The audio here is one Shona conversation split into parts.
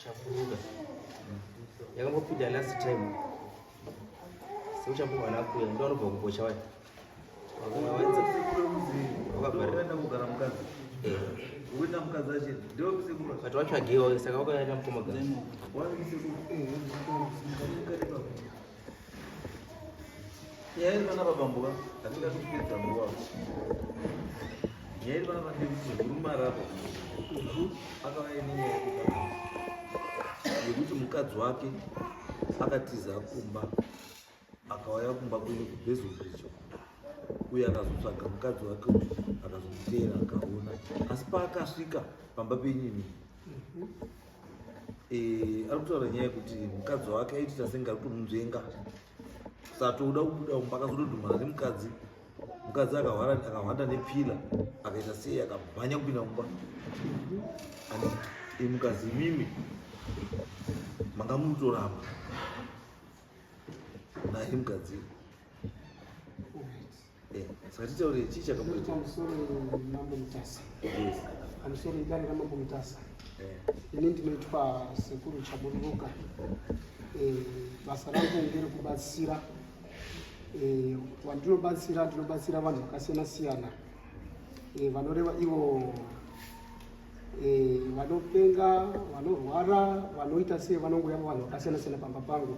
Chaburuka yakambopinda last time seuchambuka nakuya ndo anobva kubocha waya kugara mukadzi uenda mukadzi achi ndewemusekuru but watsvagewa saka wakaenda mukoma gara Nyaya iri pana baba mbuka hatingati kupedza nguva. Nyaya iri pana ndekuti murume arapa akauya nenyaya yekuti mukadzi wake akatiza kumba akauya kumba kwenyu kuBasil Bridge uye akazotsvaga mukadzi wake uyu akazomuteera akaona asi paakasvika pamba penyu imi Eh, ari kutaura nyaya yekuti mukadzi wake aitita senge ari kutomunzvenga satoda kubuda mumba akazotodhumana nemukadzi mukadzi akahwanda nepila akaita sei akamhanya kupinda mumba and mukadzi imimi manga munotoramba naye mukadzi. Eh, saka titaure chii chakamboita pamusoro mambo Mutasa. Yes. Pamusoro idare ramambo Mutasa. Eh. Ini ndinoitwa Sekuru Chabururuka. Eh, basa rangu ngerekubatsira. Eh, wandinobatsira ndinobatsira vanhu vakasiyana siyana. Eh, vanoreva ivo eh, vanopenga, vanorwara, vanoita sei, vanongouya vanhu vakasiyana siyana pamba pangu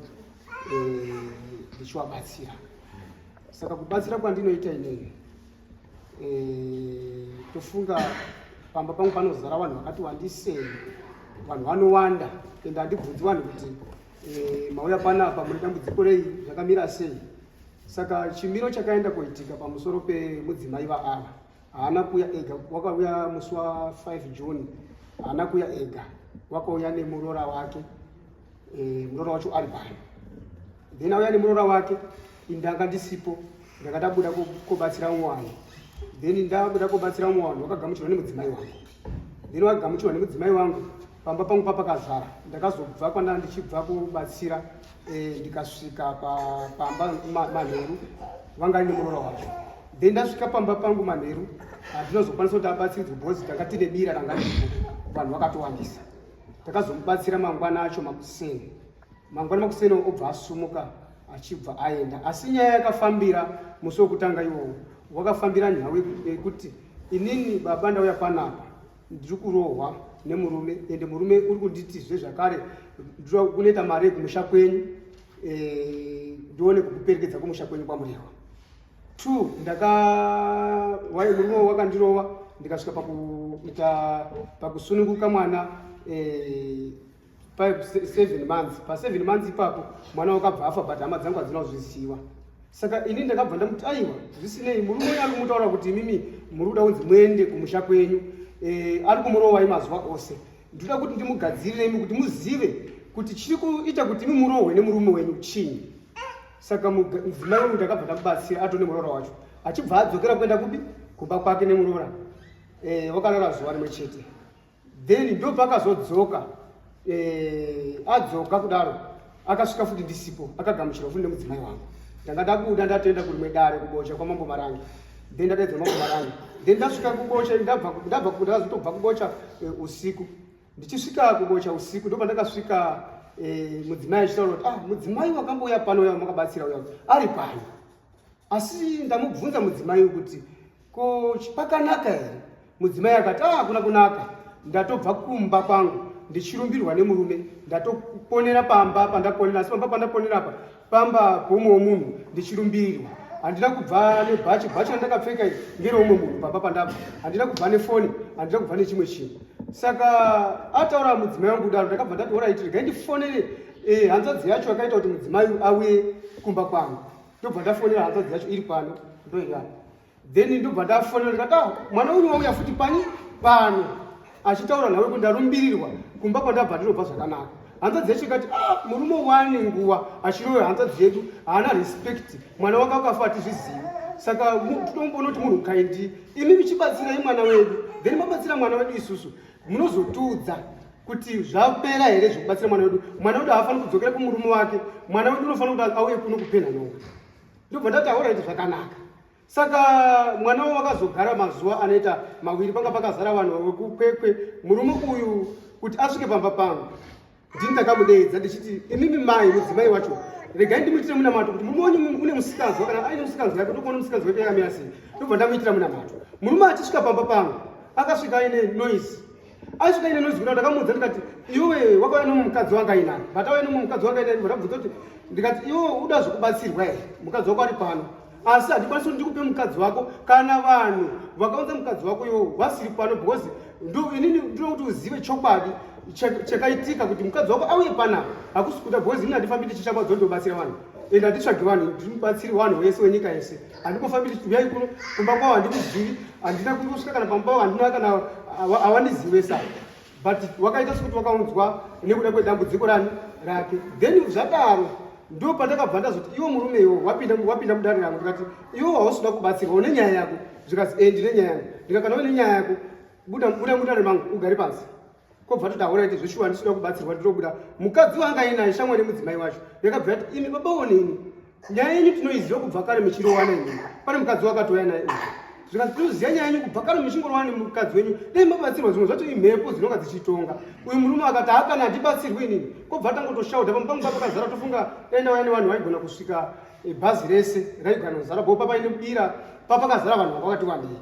eh, ndichivabatsira. Saka kubatsira kwandinoita inini eh, tofunga pamba pangu panozara vanhu vakati wandisei, vanhu vanowanda, ende handibvunzi vanhu kuti eh, mauya panapa mune dambudziko rei, zvakamira sei. Saka chimiro chakaenda kuitika pamusoro pemudzimai vaava haana kuuya ega, wakauya musi wa 5 June, haana kuuya ega, wakauya nemuroora wake eh, muroora wacho ari pano, then auya nemuroora wake, indanga ndisipo, ndanga ndabuda kobatsira umwe wanhu, then ndabuda kobatsira umwe wanhu wakagamuchirwa nemudzimai wangu, then wakagamuchirwa nemudzimai wangu pamba pangu papakazara. Ndakazobva kwandanga ndichibva kubatsira eh, ndikasvika pamba manheru vanga nemuroora wacho, then ndasvika pamba pangu manheru handinozokwanisa kuti abatsiridzwe because tanga tine bira ranga riripo, vanhu vakatowandisa. Takazomubatsira mangwana acho makuseni, mangwana makuseni obva asumuka achibva aenda. Asi nyaya yakafambira musi wekutanga iwowo wakafambira nhau yekuti inini baba ndauya panapa ndiri kurohwa nemurume, ende murume uri kunditizve zvakare kunoita mari yekumusha kwenyu eh, ndione kukuperekedza kumusha kwenyu kwaMurehwa. Two, ndaka murume wakandirova ndikasvika pakuita pakusununguka mwana eh, 7 months. Pa 7 months ipapo mwana wakabva afa, but hama dzangu hadzina kuzviziva. Saka ini ndakabva ndamuti aiwa, zvisinei, murume uyu ari kumutaura kuti imimi muri kuda kunzi muende kumusha kwenyu eh, ari kumurovai mazuva ose, ndinoda kuti ndimugadzirire imi kuti muzive kuti chiri kuita kuti imi murohwe nemurume wenyu chinyi. Saka mudzimai wangu ndakabva ndamubatsira atone muroora wacho achibva adzokera kuenda kupi kumba kwake nemuroora eh, wakarara zuva rimwe chete, then ndopakazodzoka eh, adzoka kudaro akasvika futi ndisipo, akagamuchirwa futi nemudzimai wangu. Ndanga ndabuda ndatoenda kurimwe dare kuBocha kwamambo Marange, then ndadaidza mambo Marange, then ndasvika kuBocha ndabva ndakazotobva kuBocha eh, usiku. Ndichisvika kuBocha usiku ndopandakasvika eh, mudzimai achitaura kuti ah, mudzimai wakambouya pano uya makabatsira uya ari pano. Asi ndamubvunza mudzimai uyu kuti ko pakanaka here? Mudzimai akati ah, hakuna kunaka, ndatobva kumba kwangu ndichirumbirwa nemurume, ndatoponera pamba pandaponera, asi pamba pandaponera apa pamba poumwe womunhu ndichirumbirirwa, handina kubva nebhachi, bhachi randakapfeka iri ngereumwe munhu pamba pandabva, handina kubva nefoni, handina kubva nechimwe chinhu. Saka ataura mudzimai wangu kudaro, ndakabva ndati alright, regai ndifonere eh, hanzvadzi yacho yakaita kuti mudzimai auye kumba kwangu. Ndobva ndafonera hanzvadzi yacho iri pano, ndoiri apa, then ndobva ndafonera ndikati ah, mwana uyu wauya futi pani pano achitaura nawe kuti ndarumbirirwa kumba kwandabva ndinobva zvakanaka. Hanzvadzi yacho ikati ah, murume wane nguva achiroya hanzvadzi yedu, haana respect, mwana wake akafa hatizvizivi, saka tinomboona kuti munhu kaindi imi michibatsirai mwana wedu, then mabatsira mwana wedu isusu munozotiudza kuti zvapera here zvekubatsira mwana wedu. Mwana wedu haafaniri kudzokera kumurume wake, mwana wedu unofanira kuti auye kuno kupena nhonga. Ndobva ndati alright, zvakanaka. Saka mwana uyu wakazogara mazuva anoita mawiri, panga pakazara vanhu vekuKwekwe. Murume uyu kuti asvike pamba pangu Ndini ndakamudeedza ndichiti imimi mai mudzimai wacho regai ndimuitire munamato kuti murume wenyu une musikanzwa kana aine musikanzwa yake ndokuona musikanzwa yake yakamira sei. Ndobva ndamuitira munamato. Murume achisvika pamba pangu akasvika aine noise. Aisvika aine noise kuda ndakamuudza ndikati iwe wakauya nomwe mukadzi wanga ainaye. But auya nomwe mukadzi wanga ainaye ndabvunza kuti ndikati iwe uda zvekubatsirwa here? Mukadzi wako ari pano. Asi handikwanisi kuti ndikupe mukadzi wako kana vanhu vakaunza mukadzi wako iwowo vasiri pano because inini ndinoda kuti uzive chokwadi chakaitika kuti mukadzi wako auye panapa hakusi kuda because inini handifambi ndichishambadza ndobatsira vanhu and handitsvagi vanhu ndinobatsiri vanhu wese wenyika yese handingofambi ndichiyai kuno kumba kwavo handikuzivi handina kungosvika kana pamba pavo handina kana hawandizive sa but wakaita sekuti wakaunzwa nekuda kwedambudziko rani rake then zvadaro ndo pandakabva ndazoti iwe murume iwe wapinda wapinda mudare rangu ndikati iwe hausida kubatsirwa une nyaya yako zvikanzi e ndine nyaya yangu ndikakana une nyaya yako buda buda mudare mangu ugare pasi kobva toti hauraiti zveshuwa ndisida kubatsirwa ndinobuda mukadzi wanga ainaye shamwari yemudzimai wacho yakabva yati imi baba onini nyaya yenyu tinoiziva kubva kare muchirowana imi pane mukadzi wakatouya naye uyu zvikanzi tinoziva nyaya yenyu kubva kare muchingorowana nemukadzi wenyu dai mabatsirwa zvimwe zvacho imhepo dzinonga dzichitonga uyu murume akati hakana handibatsirwi inini kobva tangotoshaudha pamwe pangu pakazara tofunga dai ndauya nevanhu vaigona kusvika eh, bhazi rese raigona kuzara bo papaine bira papakazara vanhu vakati wandei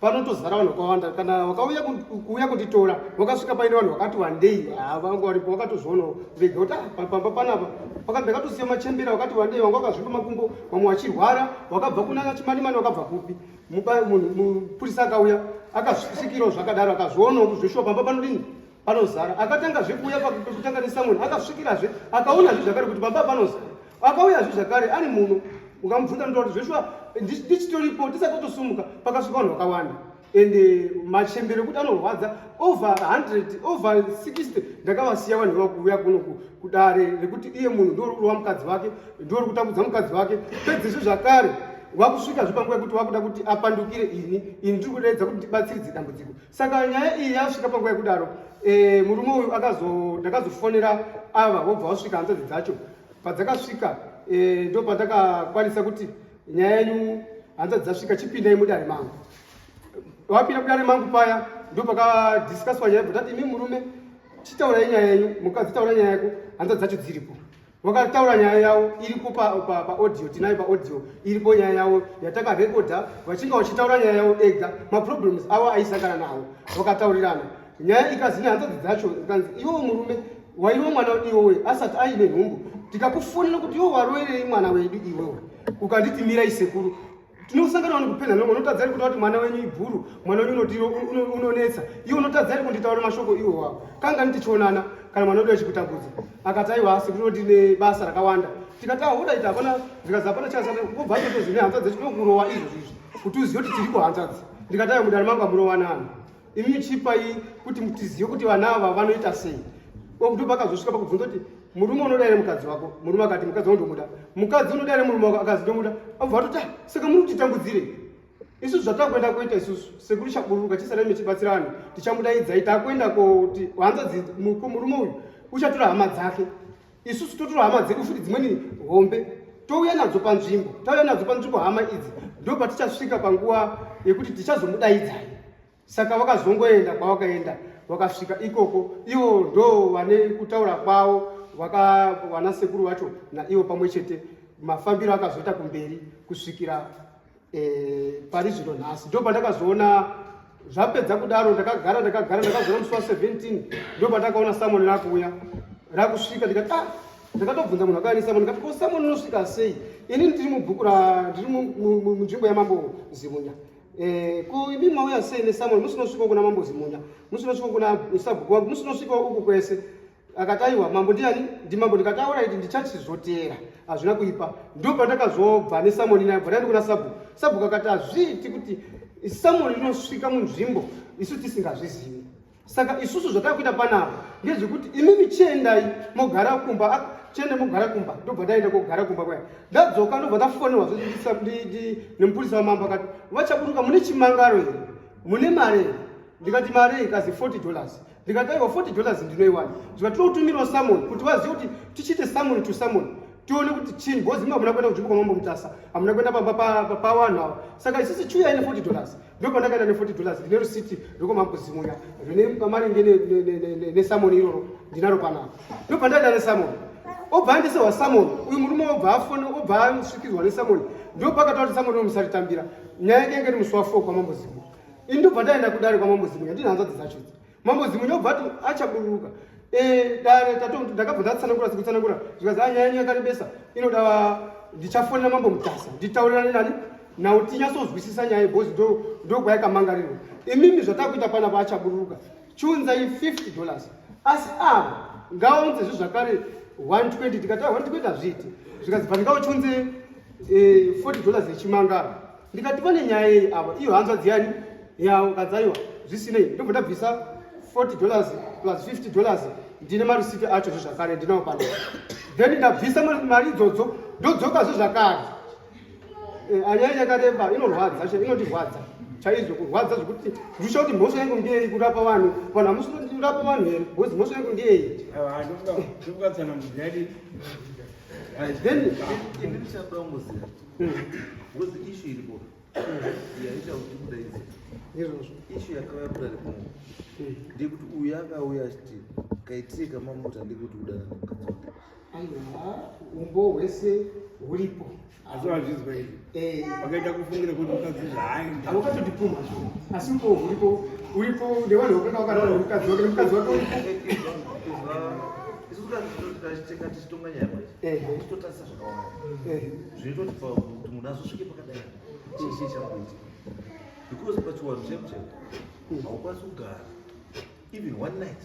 panotozara vanhu vakawanda kana vakauya kuuya kunditora vakasvika paine vanhu vakati wandei vanga varipo vakatozvionawo vega kuti ah, pamba panapa ndakatosiya machembera vakati wandei vanga vakazvimba makumbo vamwe vachirwara vakabva kuna chimanimani vakabva kupi mupurisa akauya akasvikirawo zvakadaro akazvionawo kuti zveshuwa pamba panodini panozara akatangazve kuuya pakutanga nesamoni akasvikirazve akaonazve zvakare kuti pamba panozara akauyazve zvakare ari muno ukamubvunza ndoda kuti zveshuwa ndichitoripo tisati tatosumuka pakasvika vanhu vakawanda and eh, machembere ekuti anorwadza over 100 over 60 ndakavasiya vanhu vakuuya kuno kudare rekuti iye munhu ndorova mukadzi wake ndori kutambudza mukadzi wake pedzezvo zvakare wakusvika zve panguva yekuti wakuda kuti apandukire ini ini ndiri kudaidza kuti ndibatsiridze dambudziko saka nyaya iyi yasvika panguva yekudaro eh, murume uyu ndakazofonera ava vobva vasvika hanzvadzi dzacho padzakasvika eh, ndo pandakakwanisa kuti nyaya yenyu hanzvadzi dzasvika chipindai mudare mangu wapinda mudare mangu paya ndo pakadiscuswa nyaya bva tati imi murume chitaurai nyaya yenyu mukadzi taura nyaya yako hanzvadzi dzacho dziripo vakataura nyaya yavo iripo paaudio tinayo paaudio iripo nyaya yavo yatakarekodha vachinge vachitaura nyaya yavo ega maproblems avo aisangana nawo vakataurirana nyaya ikazi nehanzvadzi dzacho ikanzi iwewo murume waiwe mwana iwowe asati aine nhumbu tikakufonera kuti iwe waroerei mwana wedu iwewe ukanditi mirai sekuru tinosangana vanhu kupedza nongo unotadza ri kuti mwana wenyu ibhuru mwana wenyu unonetsa iwe unotadza ri kunditaura mashoko iwe wavo kanga tichionana kana mwana wedu achikutambudza akati aiwa asi kuti ndine basa rakawanda tikati ahoda ita hapana zvikazi hapana chasana kobva atotozine hanzvadzi chinokurowa izvozvo izvi kuti uzive kuti tiriko hanzvadzi ndikati aiwa mudare mangu amurowanani imi chipai kuti tizive kuti vana ava vanoita sei ndo pakazosvika pakubvunza kuti murume unoda here mukadzi wako murume akati mukadzi wangu ndomuda mukadzi unoda here murume wako akazi ndomuda abva atoti ah, saka muri kutitambudzire isu zvatakuenda kuita isusu sekuru chabururuka chisara imi chibatsira vanhu tichamudaidzai takuenda koti hanzadzi murume uyu uchatora hama dzake isusu totora hama dzedu futi dzimweni hombe touya nadzo panzvimbo tauya nadzo panzvimbo hama idzi ndo patichasvika panguva yekuti tichazomudaidzai saka vakazongoenda kwavakaenda vakasvika ikoko ivo ndo vane kutaura kwavo vana sekuru vacho naivo pamwe chete mafambiro akazoita kumberi kusvikira eh, pari zvino nhasi ndo pandakazoona zvapedza kudaro ndakagara ndakagara ndakazoona musi wa 17 ndo pandakaona samoni rakuuya rakusvika ndikati ah ndakatobvunza munhu akauya nesamoni ndikati ko samoni unosvika sei ini ndiri mubhuku ra ndiri munzvimbo yamambo zimunya eh, ko imi mauya sei nesamoni musinosvikawo kuna mambo zimunya musinosvikawo kuna sabhuku wangu musinosvikawo uku kwese akati aiwa mambo ndiani ndimambo ndikati auraiti ndichachizotera hazvina kuipa ndo pandakazobva nesamoni nayo bva ndaenda kuna sabhuku sabhuku akati hazviiti kuti samoni rinosvika munzvimbo isu tisingazvizivi saka isusu zvatakuita panapa ndezvekuti imimi chiendai mogara kumba chiende mogara kumba ndobva ndaenda kogara kumba kwaya ndadzoka ndobva ndafonerwa nemupurisa wamambo akati vachaburuka mune chimangaro here mune mari here ndikati mari ikazi 40 dollars ndikati aiwa 40 dollars ndinoiwana zvikati tinokutumirawo summon kuti vazive kuti tichiite summon to summon Tione kuti chini, because imi hamuna kuenda kunzvimbo kwaMambo Mutasa, hamuna kuenda pamba pavanhu ava. Saka isusu chiuyai ne$40. Ndopandakaenda ne$40. Ndine rusiti rwekwamambo Zimunya rine pamaringe nesummons iroro, ndinaro panapa. Ndopandaenda nesummons, obva aendeserwa summons uyu murume, obva afona, obva asvikirwa nesummons. Ndopakataura kuti summons musatitambira. Nyaya yake yange iri musi wa4 kwaMambo Zimunya. Ini ndobva ndaenda kudare kwaMambo Zimunya, ndine hanzvadzi dzacho idzi. Mambo Zimunya obva ati achaburuka. Dare ndakabva ndatsanangura sekutsanangura, zvikazi, "Ah, nyaya yenyu yakarebesa, inoda ndichafonera Mambo Mutasa nditaurirane nani nawo tinyatsozwisisa nyaya, because ndo kwayakamangarirwa. Imimi zvatakuita panapa, achaburuka, chiunzai $50." Asi ava ngaunzezve zvakare 120. Tikati, "120 hazviiti." Zvikazi, "But ngauchiunze $40 yechimangaro." Ndikati, "Pane nyaya yei ava? Iyo hanzvadzi yani yawo." Kadzaiwa, zvisinei, ndobva ndabvisa $40 plus $50. Ndine marisiti acho zve zvakare, ndinawo pano. Then ndabvisa mari idzodzo, ndodzokazve zvakare. Anyaya yakareba, inorwadza, inotirwadza chaizvo, kurwadza zvekuti ndisha kuti mhosva yangu ndeyei kurapa vanhu. Vanhu hamusi kurapa vanhu here? Because mhosva yangu ndeyei? Ndokatsanangudza. Then Ini ndichada kungoziva, because issue iripo yaita kuti kudaidzi Izvozvo. Issue yakauya kudare kuno ndekuti uyu akauya achiti kaitire kamamuta ndekuti udana nemukadzi wake. Aiwa, umbo hwese huripo. Asi wazvizwa iri? Wakaita kufungira kuti mukadzi zvaaenda. Haukatotipumha zvo, asi umbo huripo, uripo nevanhu vakanga vakarara nemukadzi wake, nemukadzi wake uripo. Isusu tikachitenga tichitonga nyaya manje, tichitotarisa zvakawanda zvinoita kuti munhu azosvike pakadai, chii chamboitika, because pachiwanhu chaipo chaipo haukwanisi kugara even one night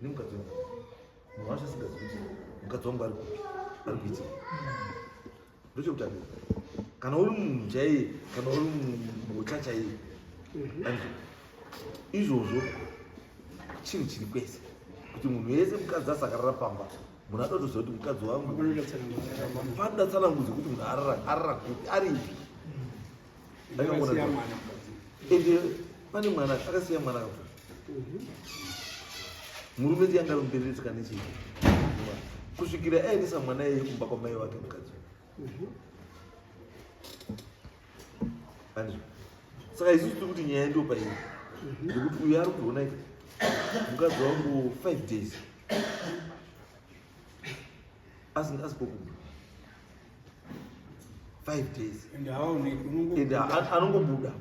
nemukadzi wangu, munhu wacho asingazivi kuti mukadzi wangu ari kupi, ari kuitika. Ndochekutanga, kana uri munhu chaiye, kana uri mubocha chaiye. Andizvo izvozvo, chinhu chiri kwese kuti munhu wese mukadzi asakarara pamba, munhu adotoziva kuti mukadzi wangu, panoda tsanangudzo kuti munhu arara kupi, aripi. Akasiya mwana mukadzi. Ende pane mwana, akasiya mwana kapo. Murume ndiye anga arimubereretsika nechii kusvikira aendesa mwana iyeye kumba kwamai wake mukadzi. Andizvo? Saka isusu tiri kuti nyaya ndo pairi ndekuti uyu ari kuona mukadzi wangu 5 days asipo kumba, 5 days. Ende haoneki. Ende anongobuda.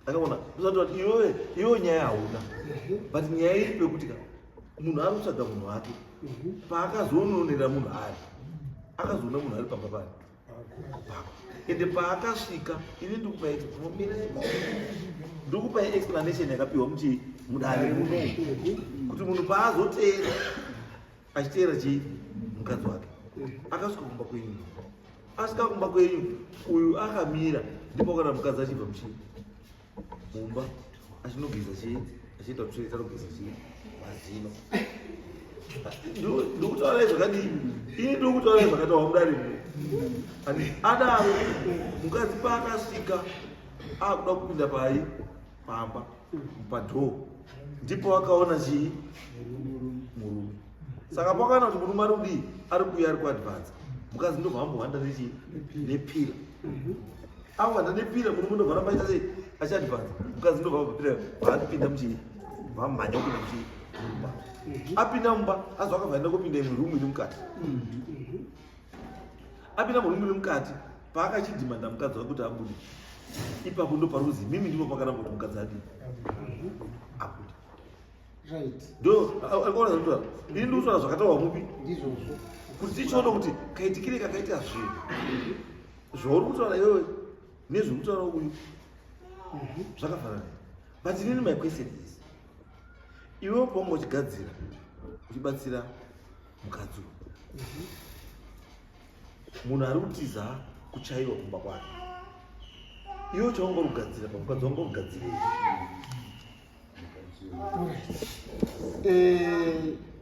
Akaona usati wati iwewe, iwewe nyaya hauna, but nyaya iri pekuti ka munhu ari kutsvaga munhu wake. Paakazononera munhu ari, akazoona munhu ari pamba pari pako. Ende paakasvika, ini ndikupai explanation yakapiwa muchii mudare muno, kuti munhu paazoteera, achiteera chii mukadzi wake, akasvika kumba kwenyu. Asvika kumba kwenyu, uyu akamira, ndipo kana mukadzi achibva muchii mumba achinogeza chii, achienda kutoilet, anogeza chii mazino. Ndikutaurai zvakadii? Ini ndikutaurai zvakataurwa mudare muno. Ani adaro, mukadzi paakasvika akuda kupinda pai pamba padoor, ndipo akaona chii murume. Saka pakaona kuti murume ari kudii, ari kuuya, ari kuadvansa, mukadzi ndobva ambohwanda nechii nepillar. Awanda nepillar, murume ndobva ramba aita sei, achiadvansa. Mukadzi ndobva abva vaapinda muchii, vamhanya kupinda muchii mumba. Apinda mumba, azo akabva aenda kupinda imwe room iri mukati. Apinda muroom iri mukati, paakachidhimanda mukadzi wake kuti abude, ipapo ndo pari kuzi mimi ndipo pakaramba kuti mukadzi adii, abude. Ndo akaona zvakutaura. Ini ndikutaura zvakataurwa mupi Ndizvozvo. Kuti tichiona kuti kaitikire kakaita zvinhu zvauri kutaura iwewe nezviri kutaura uyu zvakafanana. But inini my question is, iwewe paunga uchigadzira, uchibatsira mukadzi uyu, munhu ari kutiza kuchaiwa kumba kwake, iwe chaunga uri kugadzira pamukadzi wanga ugadzirei?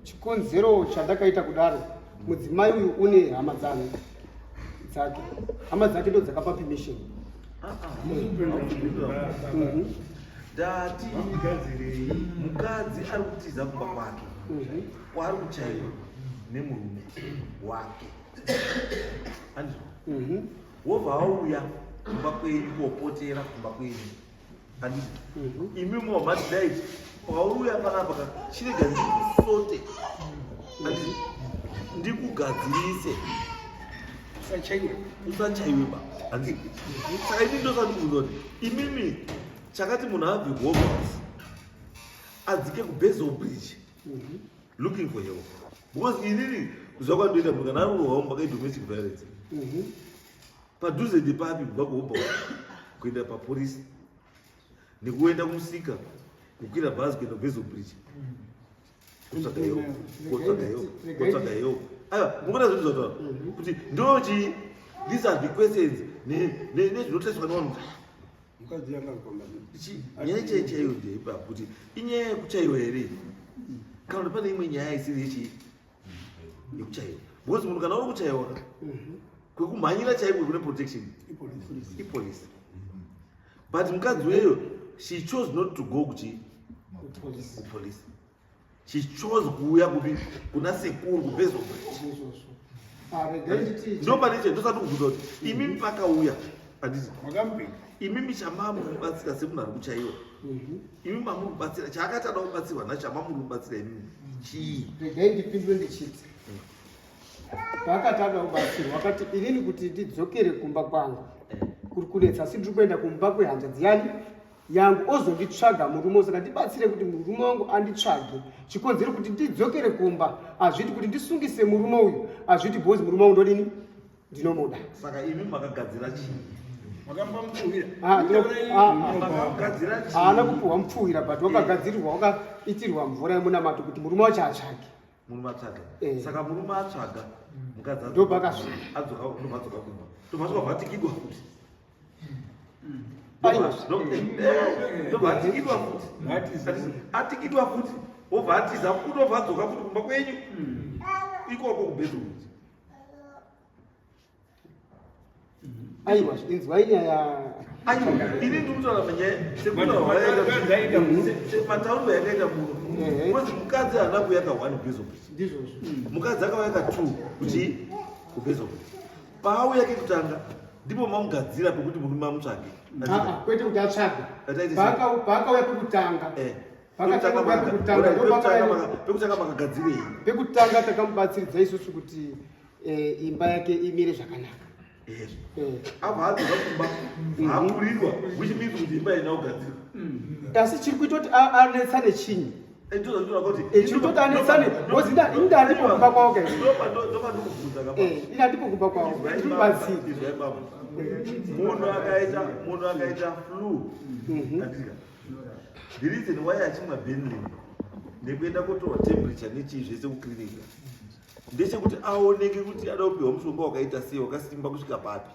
Chikonzero chandakaita kudaro, mudzimai uyu une hama dzake, hama dzake ndo dzakapa permission. Ndati mukadzi ari kutiza kumba kwake kwaari kuchaiwa. Nemurume wake, andizvo? Mhm. Wobva auya kumba kwenyu kopotera kumba kwenyu, handiti? Mhm. Imi momati dai pauya panapa ka, chirega ndikusote, handiti, ndikugadzirise. Usachaiwe. Usachaiwe ba, handiti? Saka imi ndosandibvunza kuti imimi chakati munhu abve kuHobhouse adzike kuBezo Bridge looking for help, because inini zvakwandoita, munhu kana ari kurohwa domestic violence, padhuze ndepapi kubva kuHobhouse kuenda papolisi nekuenda kumusika, kukwira bhazi kuenda kuBezo Bridge kutsvaga help, kutsvaga help, kutsvaga help? Aiwa, mukuona zvinhu zvataura kuti ndochi, these are the questions nezvinotariswa nevanhu. Mukadzi yanga kukomba. Nyaya chaiyo chaiyo ndeipapo, kuti inyaya yekuchaiwa here kana kuti pane imwe nyaya isiri yechi yekuchaiwa? Because munhu kana uri kuchaiwa ka, kwekumhanyira chaiko kune protection ipolisi, but mukadzi weyo, she chose not to go kuchi Kupolisi. Kupolisi. She chose kuuya kupi? Kuna sekuru kuBezo Bridge. Izvozvo. Ah, regai nditi Ndopane ndosati kubvunza kuti imimi pakauya, handiti? Makamupika. Imimi chamamuri kubatsira semunhu ari kuchaiwa, imi mamuri kubatsira, chaakati ada kubatsirwa nacho, chamamuri kubatsira imimi chii? Regai ndipindure ndichiti paakati ada kubatsirwa, akati inini kuti ndidzokere kumba kwangu kuri kunetsa, asi ndiri kuenda kumba kwehanzvadzi yani yangu ozonditsvaga murume. Saka ndibatsire kuti murume wangu anditsvage. Chikonzero kuti ndidzokere kumba hazviti kuti ndisungise murume uyu, hazviti, because murume wangu ndodini? Ndinomuda. Saka imi makagadzira chii? Makamupa mupfuwira. Ah, ah, ah. Makagadzira chii? Haana kupuhwa mupfuwira, but wakagadzirirwa, wakaitirwa mvura yemunamato kuti murume wacho atsvage. Murume atsvaga. Eh. Saka murume atsvaga mukadzi, Ndopakasvika. adzoka, ndobva adzoka kumba, ndobva svika vatikidwa futi. Aiwa. Ndobva atikidwa futi. Vatiza. Atikidwa futi, wobva atiza futi, wobva adzoka futi kumba kwenyu ikoko kuBezo Bridge. Aiwa, inzwai nyaya. Aiwa, ini ndiri kutaura manyaya Mukadzi sematauriro yakaita munhu, because mukadzi haana kuuya ka1 Bezo Bridge. Ndizvozvo. Mukadzi akauya ka2 kuti kuBezo Bridge. Paauya kekutanga ndipo mamugadzira pekuti murume amutsvage. Ah, ah, kwete kuti atsvage. Ataite sei? Paakauya pekutanga, Eh. Pakatanga kuuya pekutanga, ndopakauya. Pekutanga makagadzirei? Pekutanga takamubatsiridza isusu kuti imba yake imire zvakanaka. Abva adzoka kumba, akurirwa, which means kuti imba ina kugadzirwa. Asi chiri kuita kuti anetsane chinyi? Ndozvandinoda kuti Chiri kutoti anetsane, because ini ndandipo kumba kwavo kaizvo. Ndopandikubvunza kapa. Ini handipo kumba kwavo, ndiri kubatsira. Izwai baba, munhu akaita flu, andika, the reason why achimwa Benylin nekuenda kotorwa temperature nechii zvese kuklinika ndechekuti aoneke kuti ada kupiwa mushonga wakaita sei, wakasimba kusvika papi.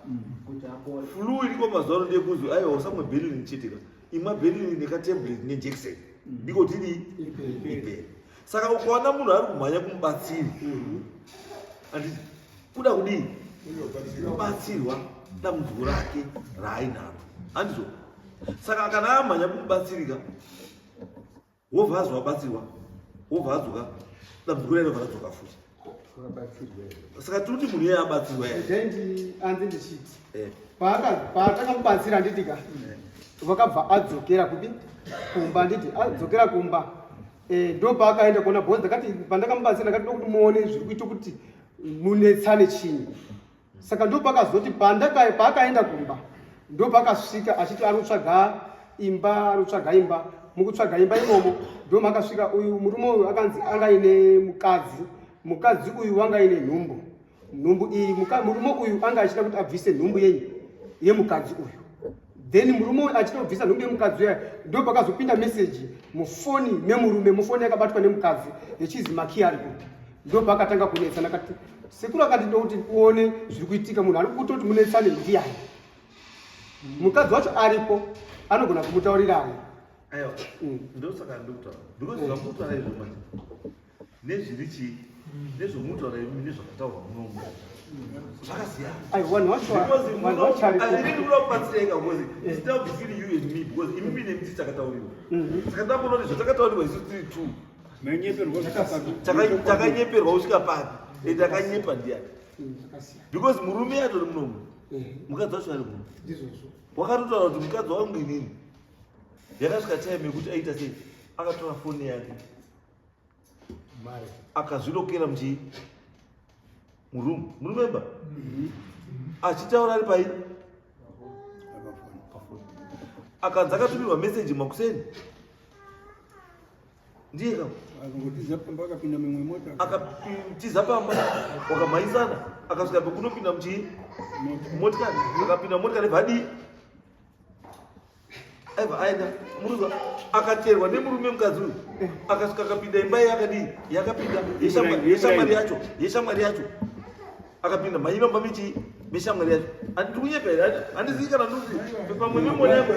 Flu iriko mazuva ano ndeyekuzi aiwa, usamwe Benylin chete ka, imwa Benylin nekatablet nejekiseni, ndiko tidii, ipere. Saka ukaona munhu ari kumhanya kumubatsiri, handiti kuda kudii? Kubatsirwa dambudziko rake raainaro, handizvo? Saka kana amhanya kumubatsirika, wobva azwa abatsirwa, wobva adzoka, dambudziko rainobva radzoka futi. Saka tiri kuti munhu iyeye abatsirwa here? Regai anzi ndichiti Eh. Paatakamubatsira, handiti ka, vakabva adzokera kupi? Kumba, handiti? Adzokera kumba, ndo paakaenda kuona bhozi. Ndakati pandakamubatsira, ndakati ndokuti muone zviri kuita kuti munetsane chinyi. Saka ndo pakazoti paakaenda kumba, ndo pakasvika achiti ari kutsvaga imba, ari kutsvaga imba. Mukutsvaga imba imomo ndo makasvika uyu murume uyu, akanzi anga aine mukadzi. Mukadzi uyu wanga aine nhumbu. Nhumbu iyi, murume uyu anga achida kuti abvise nhumbu yenyu yemukadzi uyu. Then murume uyu achida kubvisa nhumbu yemukadzi uya, ndo pakazopinda meseji mufoni memurume, mufoni yakabatwa nemukadzi, yechizi makiyi ari kupi. Ndo paakatanga kunetsana. Akati sekuru akati ndokuti uone zviri kuitika, munhu ari kutoti munetsane ndiani? Mukadzi wacho aripo, anogona kumutaurirai. Aiwa, ndosaka ndikutaura, because zvamutaura izvo manje nezviri chii, nezvomutaura imi nezvakataurwa munomu zvakasiyana. Aiwa, vanhu vacho, Because vanhu vacho aripo. inini kuda kubatsireka, because it's now between you and me, because imimi nemi tisi takataurirwa. Saka ndamboona kuti zvatakataurirwa isu tiri two. Takanyeperwa kusvika papi? Ende akanyepa ndiyani? Because murume atori munomu, mukadzi wacho ari muno. Wakatotaura kuti mukadzi wangu inini yakasvika time yekuti aita sei, akatora foni yake akazvirokera muchii murumu. Murumemba achitaura ari pai akanzi akatumirwa meseji makuseni ndiye ka akatiza pamba wakamhanyisana akasvika pekunopinda muchii motikari, akapinda motikari vadii aibva aenda muruza akateerwa nemurume mukadzi uyu akasvika akapinda imba yakadii yakapinda yeshamwari yacho yeshamwari yacho akapinda mhanyira mumba mechi meshamwari yacho. Handiri kunyepa here? Handizivi kana nduzi pamwe memori yangu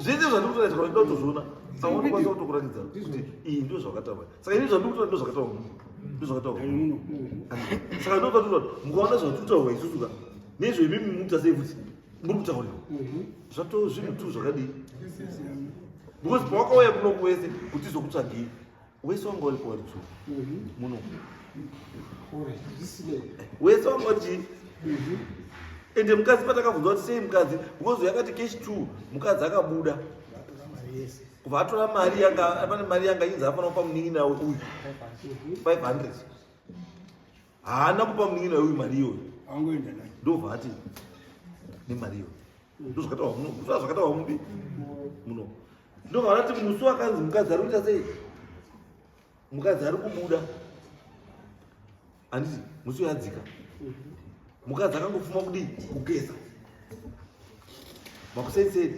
zvese zvandiri kutaura chikaida kutozviona aunokwanisa kutokuratidza kuti iyi ndo zvakataurwa. Saka ini zvandiri kutaura ndo zvakataurwa, ndo zvakataurwa. Saka ndokataura mukaona zvatutaurwa isusu ka nezveimimi mukuita sei futi muri kutaurira zvato zvinhu tu zvakadii, because pawakauya kunoku wese kuti izokutsvagei wese wanga uripo wari tu muno wese wanga uri chii. Ende mukadzi patakabvunza kuti sei mukadzi, because yakati cash two mukadzi akabuda kubva atora mari yanga pane mari yanga inzi afanira kupa munin'ina uyu 500, haana kupa munin'ina uyu mari iyoyo, ndobva ati nemari iyoyo. Ndozvakataurwa muno, zvakataurwa mubi muno. Ndobva vati musi wakanzi mukadzi ari kuita sei, mukadzi ari kubuda, handiti musi uyadzika mukadzi akangofuma kudii kugeza makuseni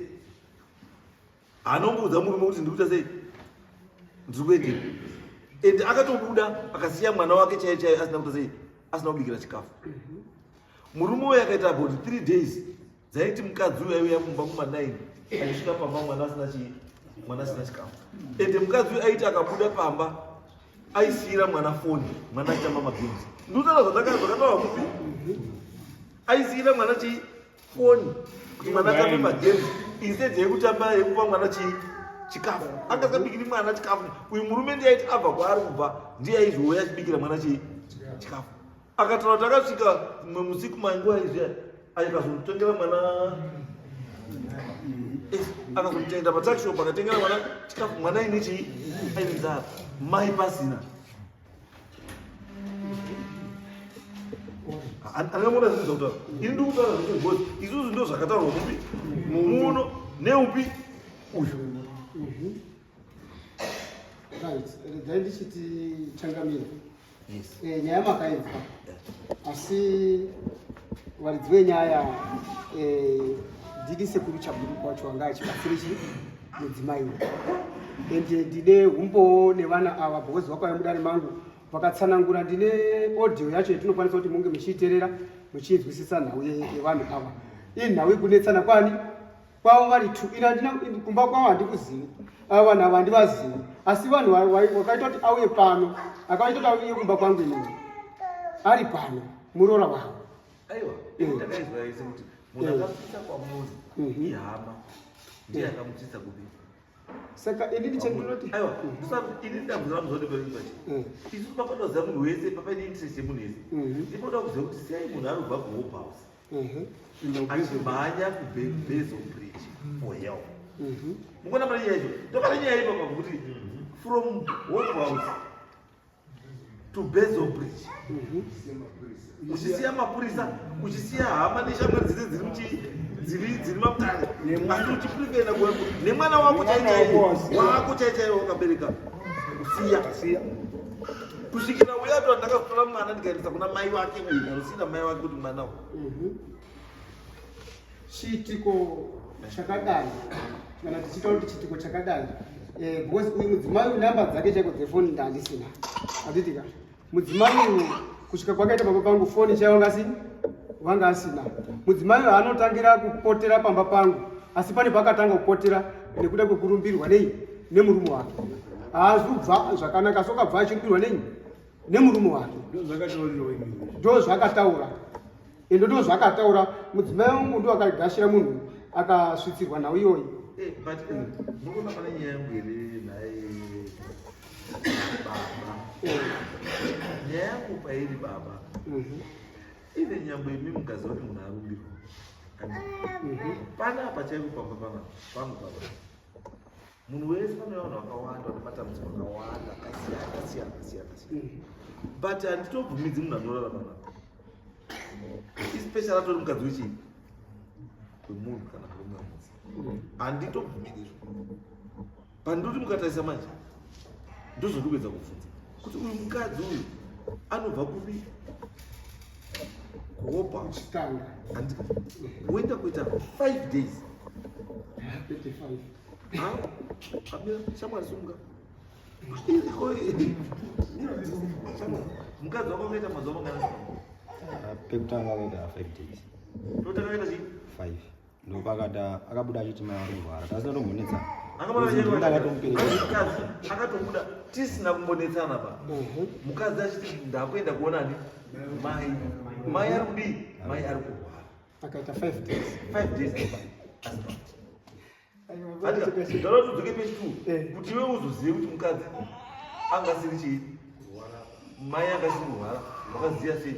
haanongoudza murume kuti ndiri kuita sei, ndiri kuendepi. Ende akatobuda akasiya mwana wake chaiyo chaiyo asina kuita sei, asina kubikira chikafu. Murume uyu akaita about 3 days dzaiti mukadzi uyu aiuya kumba kuma9 achisvika pamba mwana asina chii, mwana asina chikafu. Ende mukadzi uyu aiti akabuda pamba aisiyira mwana foni, mwana achitamba magames. Ndikutaura zvakataura kupi, aisiyira mwana chii, foni kuti mwana atambe magames instead yekutamba yekupa mwana chii, chikafu. Angasabikiri mwana chikafu uyu murume, ndiye aiti abva kwaari kubva ndiye aizouya achibikira mwana chii, chikafu. Akataura kuti akasvika mumwe musi kumanguva izviya akazomutengera mwana, akazomutenda patuckshop akatengera mwana chikafu, mwana aine chii, aine nzara, mai pasina. Angamona zvinhu zvakutaura, ini ndiri kutaura zvese because isusu ndo zvakataurwa mupi muno neupi uyu. Right, regai ndichiti changamire. Nyaya makainzwa, asi varidzi venyaya ndini sekuru Chaburuka wacho wanga achibatsire chi mudzimai uyu, ende ndine umbowo nevana ava because vakauya mudare mangu vakatsanangura. Ndine audio yacho yatinokwanisa kuti munge muchiiteerera muchinzwisisa nhau yevanhu ava. Inhau yekunetsana kwani kwavo vari two. Ini handina kumba kwavo, handikuzivi, ava vanhu ava handivazivi, asi vanhu vakaita kuti auye pano, akaita kuti auye kumba kwangu inini ari pano muroora wavo. Aiwa, ndakaizwa ise kuti munhu akasvitsa kwamuri ihama, ndiye akamutsitsa kupi. Saka inini chandinoti Aiwa, ini ndabvunza muzode paipachi. Isusu papadoziva munhu wese, papaine interest yemunhu wese, ndipoda kuziva kuti sei munhu arikubva kuHope House achimhanya kuBezo Bridge for help. Mukuona pane nyaya icho, ndopane nyaya ipapa kuti from Hope House to Bezo Bridge uchisiya mapurisa, uchisiya hama neshamwari dzese dziri muchi dziri mamutare, asi uchiprefera nemwana wako chaichaiwo, wako chaichaiwo wakabereka, kusiya kusvikira uya to ndakazotora mwana ndikaendesa kuna mai wake uyu anosiyira mai wake kuti mwana uyu. Chiitiko chakadai, kana tichitaura kuti chiitiko chakadai, because uyu mudzimai uyu namba dzake chaiko dzefoni ndandisina, handitika? Mudzimai uyu kusvika kwakaita pamba pangu foni chaiyo wanga asina. Mudzimai uyu anotangira kupotera pamba pangu, asi pane paakatanga kupotera nekuda kwekurumbirwa nei nemurume wake. Haazi kubva zvakanaka, asi wakabva achirumbirwa nei nemurume wake. Ndo zvakataura, ende ndo zvakataura mudzimai wangu, ndo akagashira munhu akasvitsirwa nhau iyoyi. Eh, but munoona pane nyaya yangu here nhai baba? Nyaya yangu pairi baba. Even nyangwe imi mukaziva kuti munhu arumbirwa. Panapa chaipo pamba panapa, pangu papa. Munhu wese panouya vanhu vakawanda vane matambudziko akawanda akasiyana siyana siyana siyana. But handitobvumidzi munhu anorara panapa. Especially atori mukadzi wechii? Wemunhu kana murume wemunhu. Handitobvumidzi izvo. Pandoti mukatarisa manje ndozvandiri kuedza kubvunza kuti uyu mukadzi uyu anobva kupi? Kuhopa. Chitanga. Handika. Woenda kuita 5 days. 35. Ha? Amira, shamwari sumuka. Shamwari, mukadzi wako akaita mazuva mangani? Pekutanga akaita 5 days. Totanga akaita chii? 5. Ndopakata akabuda achiti mai vari kurwara. Tasina tombonetsana. Mukadzi akatobuda tisina kumbonetsana pa. Mukadzi achiti ndakuenda kuonani mai. Mai ari kudii? Mai ari kurwara. Akaita 5 days. 5 days apa. Ndinoda kuti udzoke page 2 kuti iwe uzozive kuti mukadzi angasiri chii? Mai angasiri kurwara. Wakaziva sei?